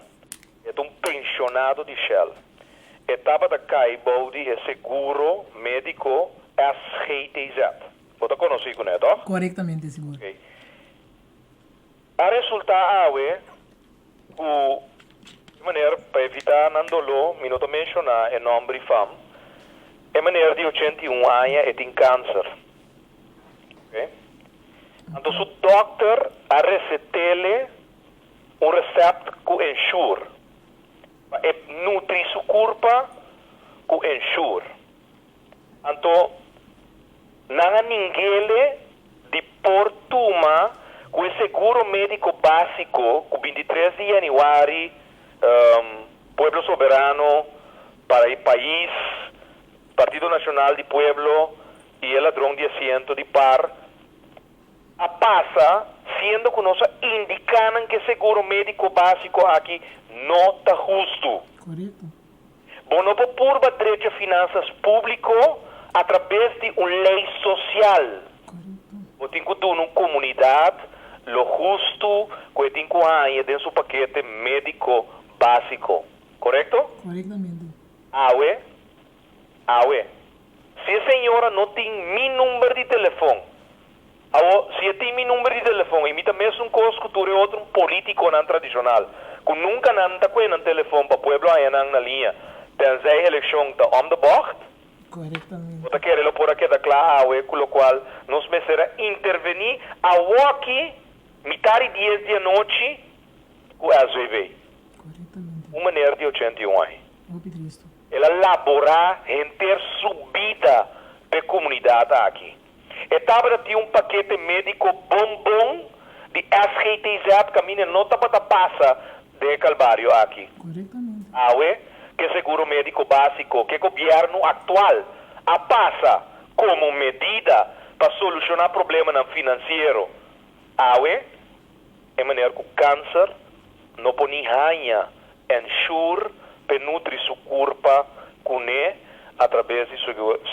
E ta un penshonado di Shell. E tabata kai bou di e seguro médiko SGTZ. Bo ta konosí kuné, tòg? Korektamente, sigur. Oké. A resultá awe ku e meneer, pa evitá nan doló mi no ta menshoná e nòmber i fam, e meneer di 81 aña e tin kanser. Oké. Anto su dòkter a reset'ele un resèpt ku Ensure pa e nutri su kurpa ku Ensure. Anto nan a ningele di por tuma ku e seguro médiko básiko ku 23 di yanüari Pueblo Soberano para e pais, Partido Nashonal di Pueblo i e ladron di asiento di par a pasa siendo ku nos a indiká nan ku e seguro médiko básiko aki no ta hustu. Korekto. Bo no por purba drecha finansas públiko atrabes di un lei sosial. Korekto. Bo tin ku duna un komunidat lo hustu ku e tin ku haña den su pakete médiko básiko. Korekto? Korektamente. Awe, awe, si e señora no tin mi number di telefon, awo, si e tin mi number di telefon i mi ta mesun kos ku tur e otro politikonan tradishonal ku nunka nan ta kue nan telefon pa pueblo haña nan na liña tenzij elekshon ta om de bocht, Korektamente. bo ta kere lo por a keda kla awe ku lokual nos mester a intervení awoki mitar i dies di anochi ku SVB. Korektamente. Un meneer di 81 aña. Hopi tristu. El a laborá henter su bida p'e komunidat aki. E tabata tin un pakete médiko bon bon di SGTZ kaminda no tabata pasa den e kalbario aki. Korektamente. Awe, k'e seguro médiko básiko k'e gobièrnu aktual a pasa komo medida pa solushoná problemanan finansiero awe, E meneer ku kanser no por ni haña Ensure p'e nutri su kurpa kuné atrabes di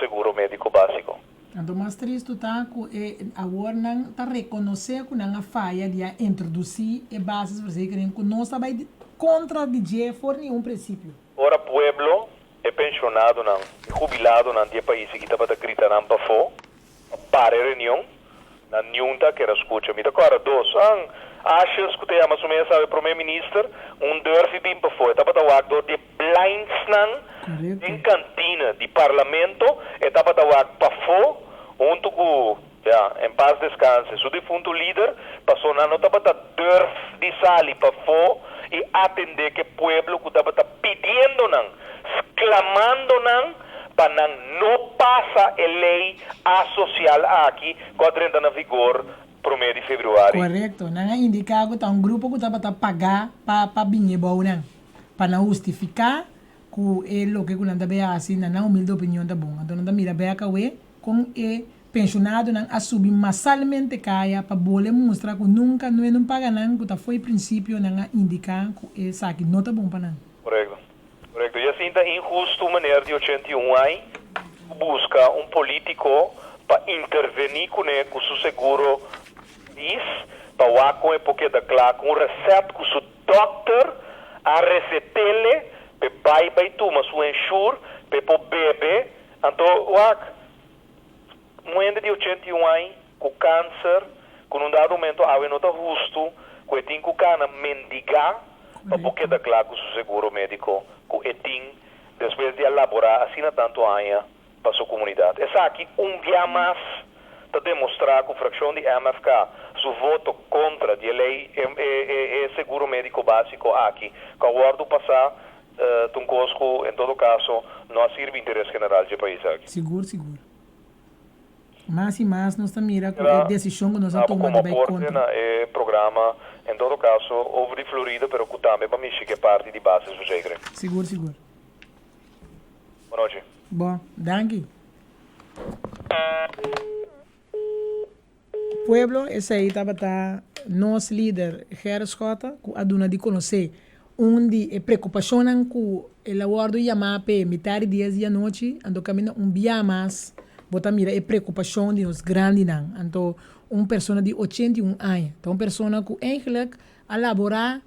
seguro médiko básiko. Anto mas tristu ta ku e awor nan ta rekonosé ku nan a faya di a introdusí e basisverzekering ku nos ta bai kontra di dje for ni un prinsipio. Ora pueblo, e penshonadonan, e hubiladonan di e pais aki tabata grita nan pafó, pa para e reunion, nan niun ta kere skucha. Mi ta kòrda dos an ashes ku ta yama su mes awe prome minister, un durf bin pafó. E tabata wak dor di e blindsnan den kantina di parlamento, e tabata wak pafó huntu ku, ya, en paz descanse, su difuntu lider, paso nan no tabata durf di sali pafó i atendé ku e pueblo ku tabata pidiendo nan, sklamando nan, pa nan no pasa e ley asocial aki cu a drenta na vigor prome di februari. Corecto. Nan a indica cu ta un grupo cu tabata paga pa pa bini e bounan, pa nan hustifica cu e loke cu nan ta bay haci na nan humilde opinion ta bon. Anto nan ta mira bek awe con e pensionadonan a subi masalmente caya pa bole mustra cu nunca no e no paga nan cu ta fo'i principio nan a indica cu esaki no ta bon pa nan. Corecto. Korekto. I asin ta inhustu un meneer di 81 añ ku buska un polítiko pa intervení kuné ku su seguro pais pa wak kon e por keda kla ku un resèpt ku su dòkter a reset'ele p'e bai bai tuma su Ensure p'e por bebe. Anto wak, un hende di 81 añ ku kanser ku na un dado momento awe no ta hustu ku e tin ku kana mendigá pa por keda kla ku su seguro médiko ku e tin despues di a laborá asina tantu aña pa su komunidat. Esaki un bia mas ta demostrá ku frakshon di MFK su voto kontra di e lei e seguro médiko básiko aki ku a wòrdu pasá ta un kos ku en todo kaso no a sirbi interes general dje pais aki. Sigur sigur. Mas i mas nos ta mira ku e desishon ku nos a tuma di bai kontra. Aporte na e programa, en todo kaso over di Florida, pero ku tambe pa mishi ku e parti di basisverzekering. Sigur, sigur. Bonochi. Bon, danki. Pueblo, esei tabata nos lider Gerrit Schotte ku a duna di konosé un di e preokupashonnan ku el a wòrdu yamá p'e mitar di dies di anochi, anto kaminda un bia mas. Bo ta mira e preokupashon di nos grandinan. Anto un persona di 81 aña ta un persona ku eigenlijk a laborá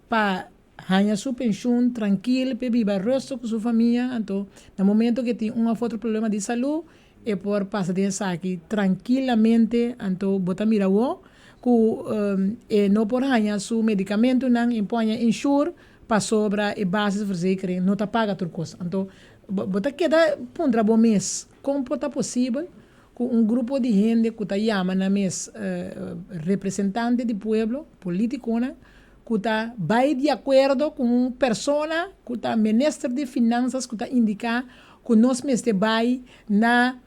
pa haña su penshun trankil p'e biba rustig ku su famia. Anto na momento ku e tin un òf otro problema di salú e por pasa den esaki trankilamente. Anto bo ta mira awor ku e no por haña su medikamentunan, e por haña insure pasobra e basisverzekering no ta paga tur kos. Anto bo ta keda puntra bo mes kon por ta posibel ku un grupo di hende ku ta yama nan mes representante di pueblo, politikonan, ku ta bai di akuerdo ku un persona ku ta minister di finansas ku ta indiká ku nos mester bai na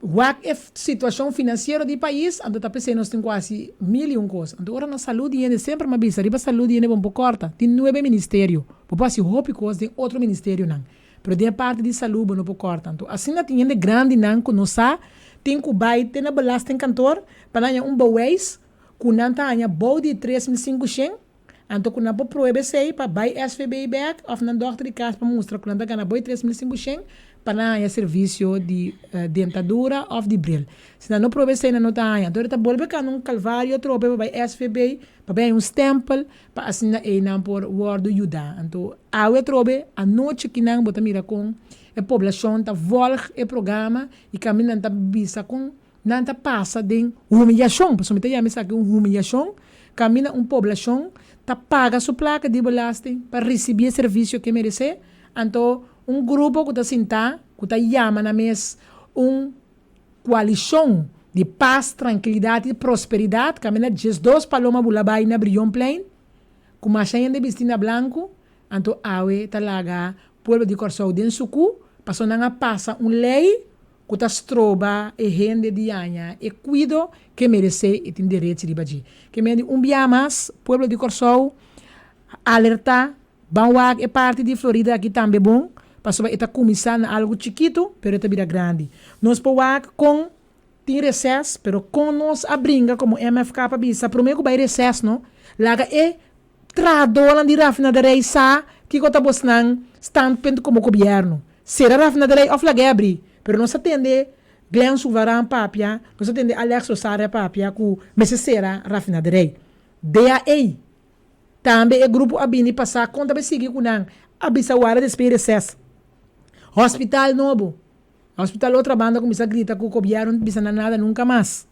Wak e situashon finansiero di pais, anto ta p'esei nos tin ku hasi mil i un kos. Anto ora na salú di hende, semper mi a bisa, riba salú di hende bo no por kòrta. Tin nuebe ministerio. Bo por hasi hopi kos den otro ministerionan, pero den e parti di salú bo no por kòrta. Anto asina tin hende grandinan ku no sa tin ku bai te na belastingkantoor pa nan haña un bewijs ku nan ta haña bou di 3500. Anto ku nan por prueba esei pa bai SVB bek òf nan dòkter di kas pa mustra ku nan ta gana boi 3500 pa nan haña servisio di dentadura òf di bril. Si nan no prueba esei nan no ta haña. Anto e ta bolbe kanda un kalvario atrobe pa bai SVB pa bai haña un stèmpel pa asina ei nan por wòrdu yudá. Anto awe atrobe anochi kinan bo ta mira kon e poblashon ta vòlg e programa i kaminda nan ta bisa kon Nan ta pasa den humiliashon, pasobra mi ta yama esaki un humiliashon, kaminda un poblashon ta paga su plaka di belasting pa risibí e servisio ku e meresé, anto un grupo ku ta sintá, ku ta yama nan mes un koalishon di pas, trankilidat i prosperidat, kaminda 12 paloma bula bai na Brionplein, ku masha hende bistí na blanku, anto awe ta laga pueblo di Kòrsou den sukú, pasobra nan a pasa un lei ku ta stroba e hende di haña e kuido ke meresé i tin derechi riba dje. Ke men di un bia mas, pueblo di Kòrsou, alertá, ban wak e parti di Florida aki tambe bon, pasobra e ta kuminsá na algu chikitu, pero e ta bira grandi. Nos por wak kon tin reses, pero kon nos a bringa komo MFK pa bisa promé ku bai reses no, laga e Trahadónan di rafinaderij sa kiko ta bosnan standpunt komo gobièrnu. Sera rafinaderij òf lag'é abrí. Pero nos a tende Glenn Souvaran papia, nos a tende Alex Rosaria papia ku mester sera rafinaderij. DAE tambe e grupo a bini pa sa kon ta bai sigui ku nan a bisa wara despues di reses. Hospital nobo. Hospital otra banda kuminsá grita ku gobièrnu no ta bisa nan nada nunka mas.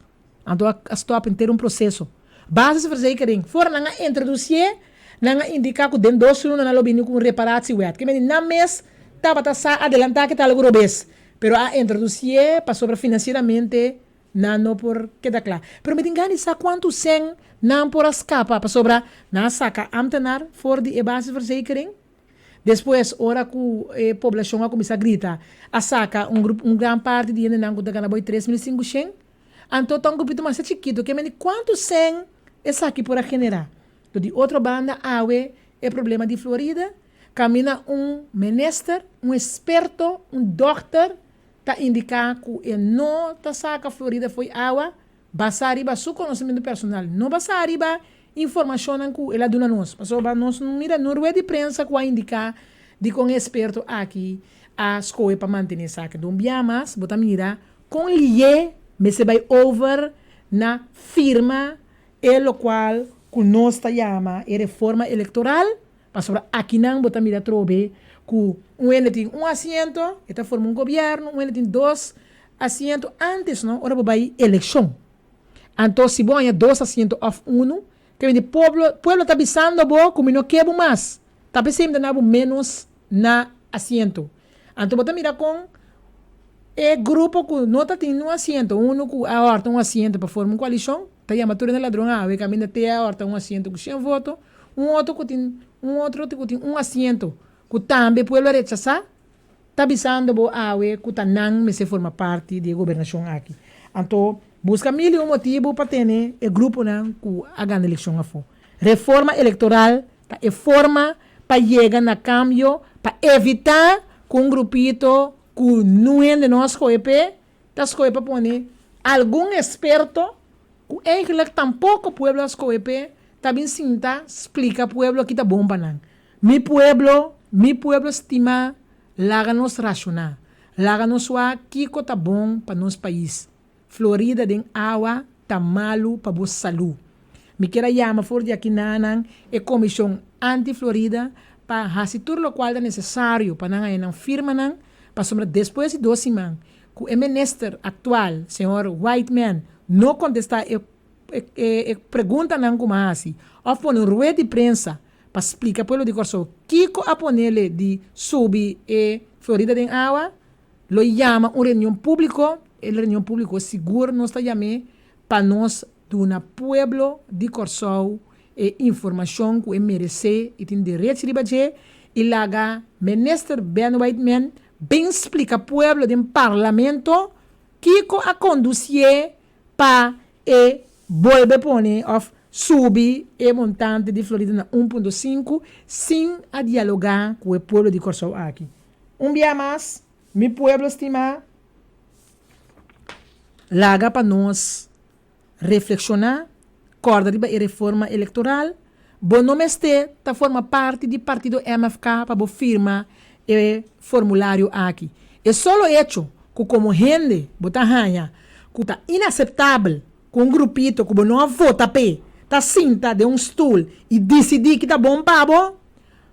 Anto a stop henter un proseso. Basisverzekering, for nan a introdusié, nan a indiká ku den dos luna nan lo bini ku un reparatiewet. Ke mende nan mes tabata sa adelantá ke ta algu robes, pero a introdusié pasobra finansieramente nan no por keda kla. Pero mi tin gana di sa kuantu sèn nan por a skapa pasobra nan a saka ámtenar for di e basisverzekering. Despues, ora ku e poblashon a kuminsá grita, a saka un grupo, un gran parti di hendenan ku ta gana boi 3500. Anto ta un grupito masha chikitu, ke mende kuantu sèn esaki por a generá. Anto di otro banda awe e problema di Florida, kaminda un minister, un eksperto, un dòkter ta indiká ku e no ta saka Florida fo'i awa, Basá riba su konosementu personal, no basá riba informashonnan ku el a duna nos. Pasobra nos no mira no rueda di prensa ku a indiká dikon e eksperto aki a skohe pa mantené esaki. Anto un bia mas bo ta mira kon lié mester bai over na firma e lokual ku nos ta yama e reforma elektoral, pasobra akinan bo ta mira atrobe ku un hende tin un asiento, e ta forma un gobièrnu, un hende tin dos Asiento antes no, ora bo bai elekshon. Anto si bo haña dos asiento òf unu, ke bini pueblo, pueblo ta bisando bo ku mi no ke bo mas. Ta p'esei mi ta na bo ménos na asiento. Anto bo ta mira kon e grupo ku no ta tin un asiento, unu ku a hòrta un asiento pa forma un koalishon, ta yama tur hende ladron awe, kaminda te a hòrta un asiento ku shen voto, un otro ku tin un otro ku tin un asiento ku tambe pueblo a rechasá, Ta bisando bo awe ku ta nan mester forma parti di e gobernashon aki. Anto, buska mil i un motibu pa tene e gruponan ku a gana elekshon afó. Reforma elektoral ta e forma pa yega na kambio pa evitá ku un grupito ku nun hende no a skohe p'e, ta skohe pa pone algun eksperto ku eigenlik tampoko pueblo a skohe p'e, ta bin sinta splika pueblo ki ta bon pa nan. Mi pueblo, mi pueblo stimá, laga nos rashoná. Laga nos wak kiko ta bon pa nos pais. Florida den awa ta malu pa bo salú. Mi kier a yama for di aki nanan e komishon anti Florida pa hasi tur lokual ta nesesario pa nan haña nan firmanan pasobra despues di dos siman ku e minister aktual señor Whiteman no kontestá e e preguntanan ku mi a hasi òf pone un rued di prensa pa splika pueblo di Kòrsou kiko a ponele di subi e Florida den awa, lo yama un reunion públiko, e reunion públiko sigur nos ta yam'é pa nos duna pueblo di Kòrsou e informashon ku e meresé i tin derechi riba dje i laga Minister Ben Whiteman bin splika pueblo den Parlamento kiko a kondusié pa e bolbe pone of subi e montante di Florida na 1.5 sin a dialogá ku e pueblo di Kòrsou aki. Un bia mas, mi pueblo stimá, laga pa nos reflekshoná, kòrda riba e reforma elektoral, bo no mester ta forma parti di partido MFK pa bo firma e formulario aki. E solo echo ku komo hende bo ta haña ku ta inaseptabel ku un grupito ku bo no a vota p'e ta sinta den un stul i disidí ki ta bon pa bo,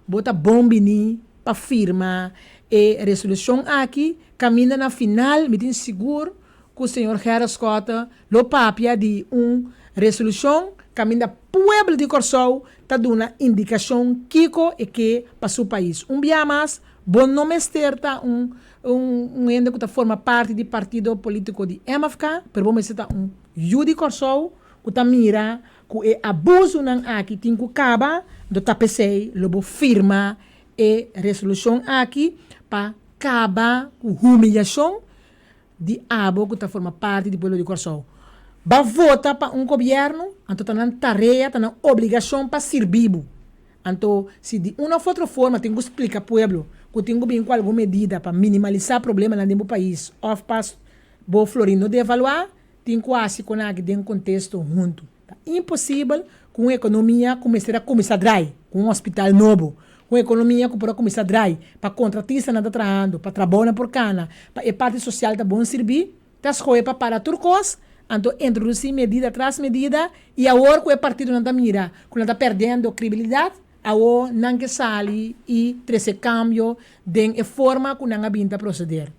bo ta bon bini pa firma e resolushon aki kaminda na final mi tin sigur ku señor Gerrit Schotte lo papia di un resolushon kaminda pueblo di Kòrsou ta duna indikashon kiko e ke pa su pais. Un bia mas, bo no mester ta un un hende ku ta forma parti di partido polítiko di MFK, pero bo mester ta un yu di Kòrsou ku ta mira ku e abusunan aki tin ku kaba, anto ta p'esei lo bo firma e resolushon aki pa kaba ku humiliashon di abo ku ta forma parti di pueblo di Kòrsou. Ba vota pa un gobièrnu, anto ta nan tarea, ta nan obligashon pa sirbi bo. Anto si di un òf otro forma tin ku splika pueblo ku tin ku bin ku algun medida pa minimalisá problemanan den bo pais òf pa bo florin no devaluá, tin ku hasi kon aki den kontesto huntu. Ta imposibel ku un ekonomia ku mester a kuminsá drai, ku un hospital nobo, ku un ekonomia ku por a kuminsá drai, pa kontratistanan ta trahando, pa trabounan por kana, pa e parti sosial ta bon sirbí, ta skohe pa para tur kos, anto introdusí medida tras medida i awor ku e partidonan ta mira ku nan ta pèrdendo kribilidat, awor nan ke sali i trese kambio den e forma ku nan a bin ta proseder.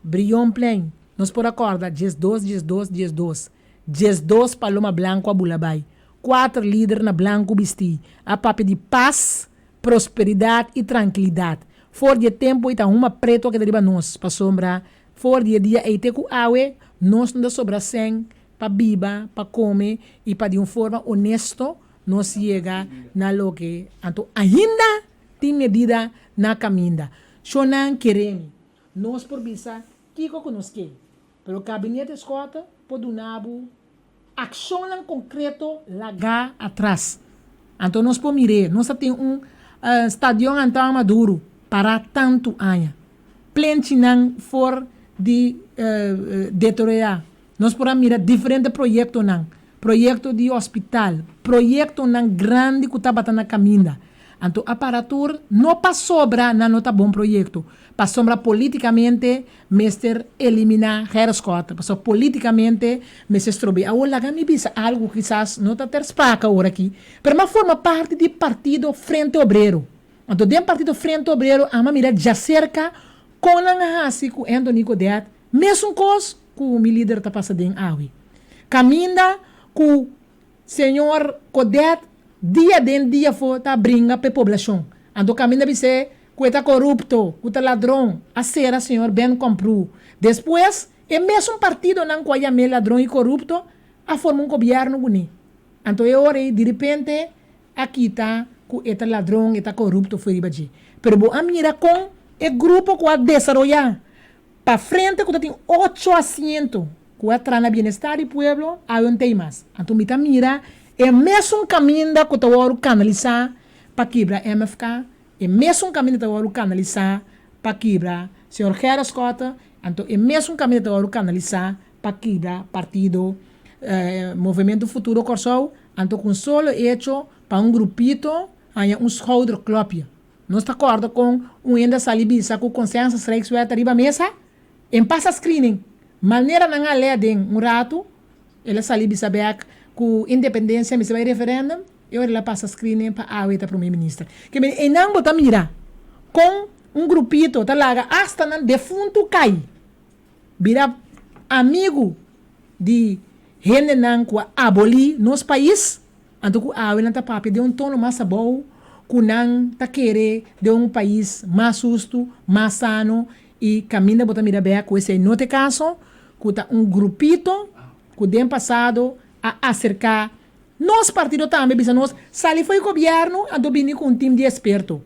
Brionplein, nos por a kòrda 12 12 12. 12 paloma blanku a bula bai. Kuater lider na blanku bistí a papia di pas, prosperidat i trankilidat. For di e tempu ei ta huma pretu a keda riba nos, pasobra for di e dia ei te ku awe nos no ta sobra sèn pa biba, pa kome i pa di un forma onesto nos yega na loke anto ainda tin medida na kaminda. Shonnan kere mi, nos por bisa kiko ku nos ke. Pero Gabinete Schotte por duna bo accionnan concreto laga atras. Anto nos por mir'é, nos a tin un stadion Antao Maduro para tantu aña. Plenchinan for di deteriorá. Nos por a mira diferente proyectonan, proyecto di hospital, proyectonan grandi cu tabata na caminda. Anto a para tur no pasobra nan no ta bon proyecto, pasobra politicamente Mester eliminá Gerrit Schotte, pasobra polítikamente mester strob'é. Awor laga mi bisa algu ku kisas no ta ter sprake awor aki, pero mi a forma parti di partido Frente Obrero. Anto den partido Frente Obrero amo a mira djaserka kon nan a hasi ku Anthony Godett, mesun kos ku mi lider ta pasa den awe. Kaminda ku Señor Godett dia den dia afó ta bringa p'e poblashon. Anto kaminda bis'é ku e ta korupto, ku ta ladron, a sera señor Ben Komprou. Despues, e mesun partidonan ku a yam'é ladron i korupto a forma un gobièrnu kuné. Anto e ora ei diripente a kita ku e ta ladron, e ta korupto fo'i riba dje. Pero bo a mira kon e grupo ku a desaroyá Pa frente ku ta tin ocho asiento ku a traha na bienestar di pueblo, awe un tei mas. Anto mi ta mira e mesun kaminda ku ta wòrdu kanalisá pa kibra MFK, e mesun kaminda ta wòrdu kanalisá pa kibra señor Gerrit Schotte, anto e mesun kaminda ta wòrdu kanalisá pa kibra partido Movemento Futuro Kòrsou, anto ku un solo echo pa un grupito haña un schouderklopje. Nos ta kòrda kon un hende a sali bisa ku Consensus Rijkswet ta riba mesa? En pasa screening. Manera nan a lea den un ratu, el a sali bisa bek ku independensia mester bai referendum, e ora el a pasa screening pa awe ta prome minister. Ke men einan bo ta mira kon un grupito ta laga asta nan defuntu kai bira amigu di hendenan ku a aboli nos pais, anto ku awe nan ta papia den un tono mas abou ku nan ta kere den un pais mas hustu, mas sano i kaminda bo ta mira bek ku esei no ta e kaso, ku ta un grupito ku den pasado a aserká nos partido tambe bisa nos sali for e gobièrnu anto bini ku un tim di eksperto.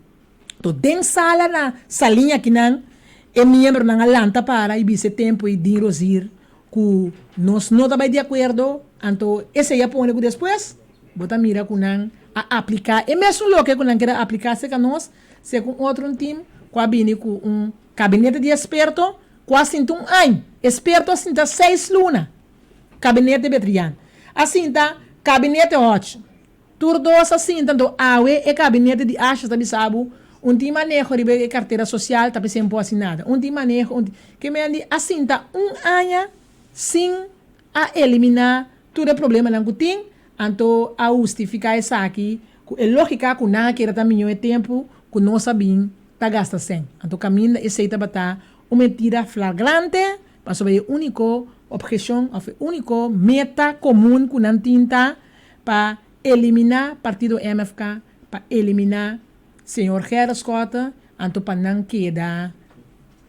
To den sala na Saliña akinan e miembronan a lanta para i bisa e tempu ei Dean Rozier ku nos no ta bai di akuerdo, anto esei a pone ku despues bo ta mira ku nan a apliká e mesun loke ku nan keda apliká serka nos, serka un otro un tim ku a bini ku un kabinete di eksperto ku a sinta un añ, eksperto a sinta seis luna, kabinete Betrian a sinta kabinete Hodge. Tur dos a sinta anto awe e kabinete di Asjes ta bisa bo un tin maneho riba e kartera sosial ta p'esei por hasi nada. Un tin maneho un tin ke men di a sinta un aña sin a eliminá tur e problemanan ku tin anto a hustifiká esaki ku e lógika ku nan a kere ta miñó e tempu ku nos a bin ta gasta sèn. Anto kaminda esei tabata un mentira flagrante pasobra e úniko obheshon òf e úniko meta komun ku nan tin ta pa eliminá partido MFK, pa eliminá señor Gerrit Schotte, anto pa nan keda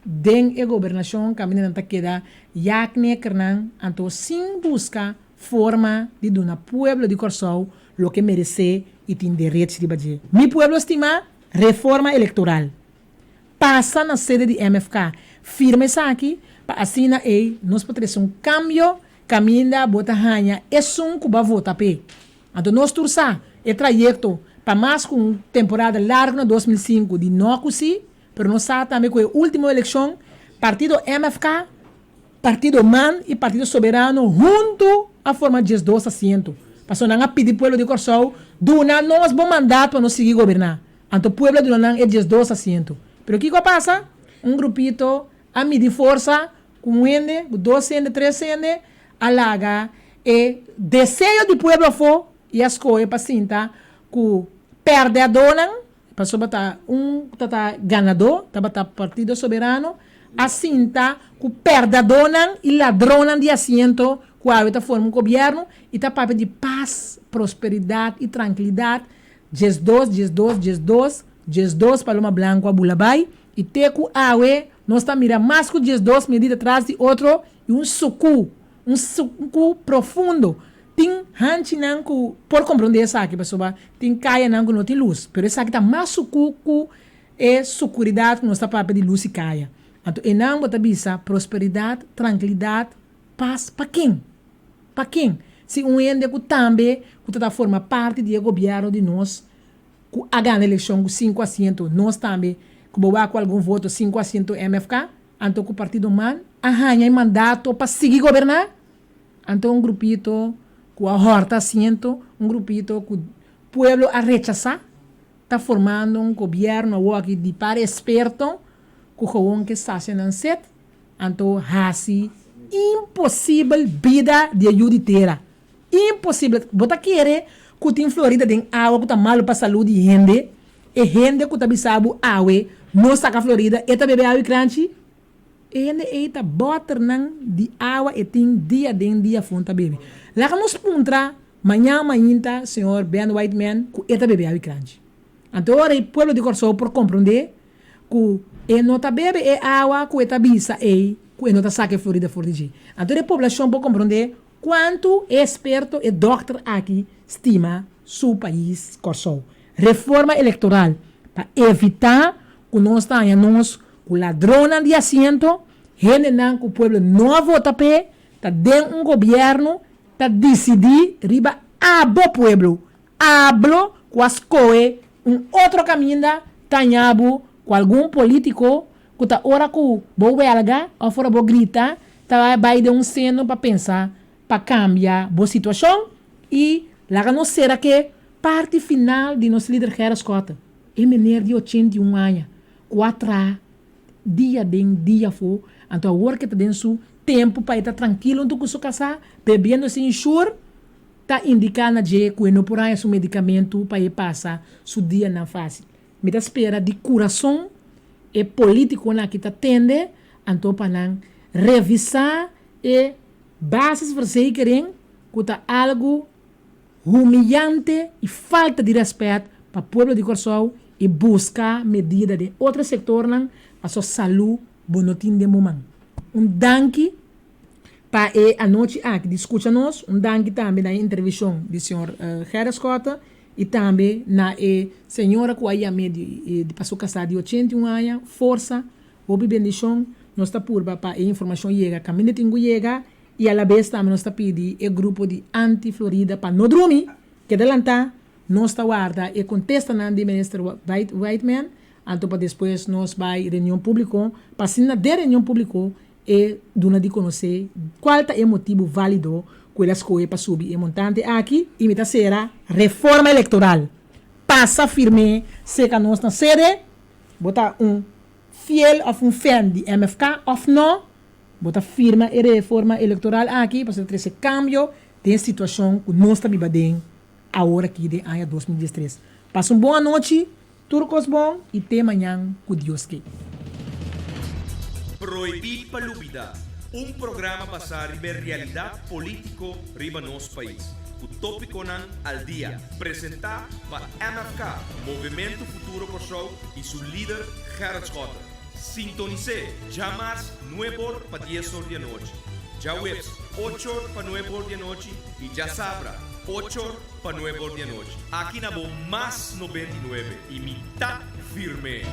den e gobernashon kaminda nan ta keda jaknekernan, anto sin buska forma di duna pueblo di Kòrsou loke meresé i tin derechi riba dje. Mi pueblo stimá, reforma elektoral pasa na sede di MFK, firma esaki pa asina ei nos por trese un kambio Kaminda bo ta haña esun ku bo a vota p'e. Anto nos tur sa e trayekto pa mas ku un temporada largu na 2005 di no ku si, pero nos sa tambe ku e último elekshon partido MFK, partido man i partido Soberano huntu a forma 12 asiento. Pasobra nan a pidi pueblo di Kòrsou duna nos bo mandat pa nos sigui goberná. Anto pueblo a duna nan e 12 asiento. Pero kiko a pasa? Un grupito a midi forsa Ku un hende, ku dos hende, tres hende a laga e deseo di pueblo afó i a skohe pa sinta ku pèrdèdónan, pasobra ta un ku ta ganadó, tabata Partido Soberano, a sinta ku pèrdèdónan i ladronnan di asiento ku awe ta forma un gobièrnu i ta papia di pas, prosperidat i trankilidat, 12, 12, 12, 12 paloma blanku a bula bai i te ku awe Nos ta mira mas ku 12 medida tras di otro i un sukú, un sukú profundo. Tin hanchinan ku por komprondé esaki pasobra tin kayanan ku no tin lus, pero esaki ta mas sukú ku e sukuridat ku nos ta papia di lus i kaya. Anto einan bo ta bisa prosperidat, trankilidat, pas pa ken? Pa ken? Si un hende ku tambe ku ta ta forma parti di e gobièrnu di nos ku a gana elekshon ku sinku asiento, nos tambe ku bo wak ku algun voto sinku asiento MFK, anto ku partido man a haña e mandato pa sigui goberná, anto un grupito ku a hòrta asiento, un grupito ku pueblo a rechasá, ta formando un gobièrnu awoki di par eksperto ku gewon ke sasia nan set, anto hasi imposibel bida di e yu di tera. Imposibel. Bo ta kere ku tin Florida den awa ku ta malu pa salú di hende? E hende ku ta bisa bo awe no saka Florida, e ta bebe awa i kranchi? E hende ei ta bòternan di awa e tin dia den dia afó ta bebe. Laga nos puntra mañan mainta señor Ben Whiteman ku e ta bebe awa i kranchi. Anto ora e pueblo di Kòrsou por komprondé ku e no ta bebe e awa ku e ta bisa ei ku e no ta saka e Florida for di dje. Anto e poblashon por komprondé Kuantu e esperto e dòkter aki stima su pais Kòrsou. Reforma elektoral pa evitá ku nos ta haña nos ku ladronnan di asiento, hendenan ku pueblo no a vota p'e, ta den un gobièrnu ta disidí riba abo pueblo, ablo ku a skohe un otro kaminda ta haña bo ku algun polítiko ku ta ora ku bo wèlga òf ora bo grita Ta bai den un seno pa pensa pa cambia bo situacion y laga nos cera ke parti final di nos lider Gerrit Schotte, e meneer di 81 aña cu a traha dia den dia afo. Anto awor ke ta den su tempu pa e ta trankil huntu ku su kasá, bebiendo sin shur, ta indiká na dje ku e no por haña su medikamentu pa e pasa su dianan fásil. Mi ta spera di kurason e polítikonan aki ta tende anto pa nan revisá e basisverzekering ku ta algu humiyante i falta di rèspèt pa pueblo di Kòrsou i buska medida den otro sektornan paso salú bo no tin den bo man. Un danki pa e anochi aki di skucha nos, un danki tambe na e intervishon di señor Gerrit Schotte i tambe na e señora ku a yam'é di pa su kasá di 81 aña, forsa, hopi bendishon, nos ta purba pa e informashon yega kaminda tin ku yega i alabes tambe nos ta pidi e grupo di Anti Florida pa no drumi, keda lantá, nos ta warda e kontestanan di minister Whiteman, anto pa despues nos bai reunion públiko, pa asina den reunion públiko e duna di konosé kual ta e motibu válido ku el a skohe pa subi e montante aki i mi ta sera reforma elektoral pasa firm'é seka nos na sede, bo ta un fiel òf un fan di MFK òf no, bo ta firma e reforma elektoral aki pasobra ta trese kambio den e situashon ku nos ta biba den awor aki den aña 2013. Pasa un bon anochi. Tur kos bon i te mañan ku Dios ke. Prohibí pa lubidá, un programa basá riba e realidat polítiko riba nos pais, ku tópikonan al dia, presentá pa MFK, Movementu Futuro Kòrsou i su lider Gerrit Schotte. Sintonis'é djamars nueb'or pa dies'or di anochi, djaweps och'or pa nueb'or di anochi i djasabra och'or pa nueb'or di anochi. Aki na bo Mas 99 i mi ta firme!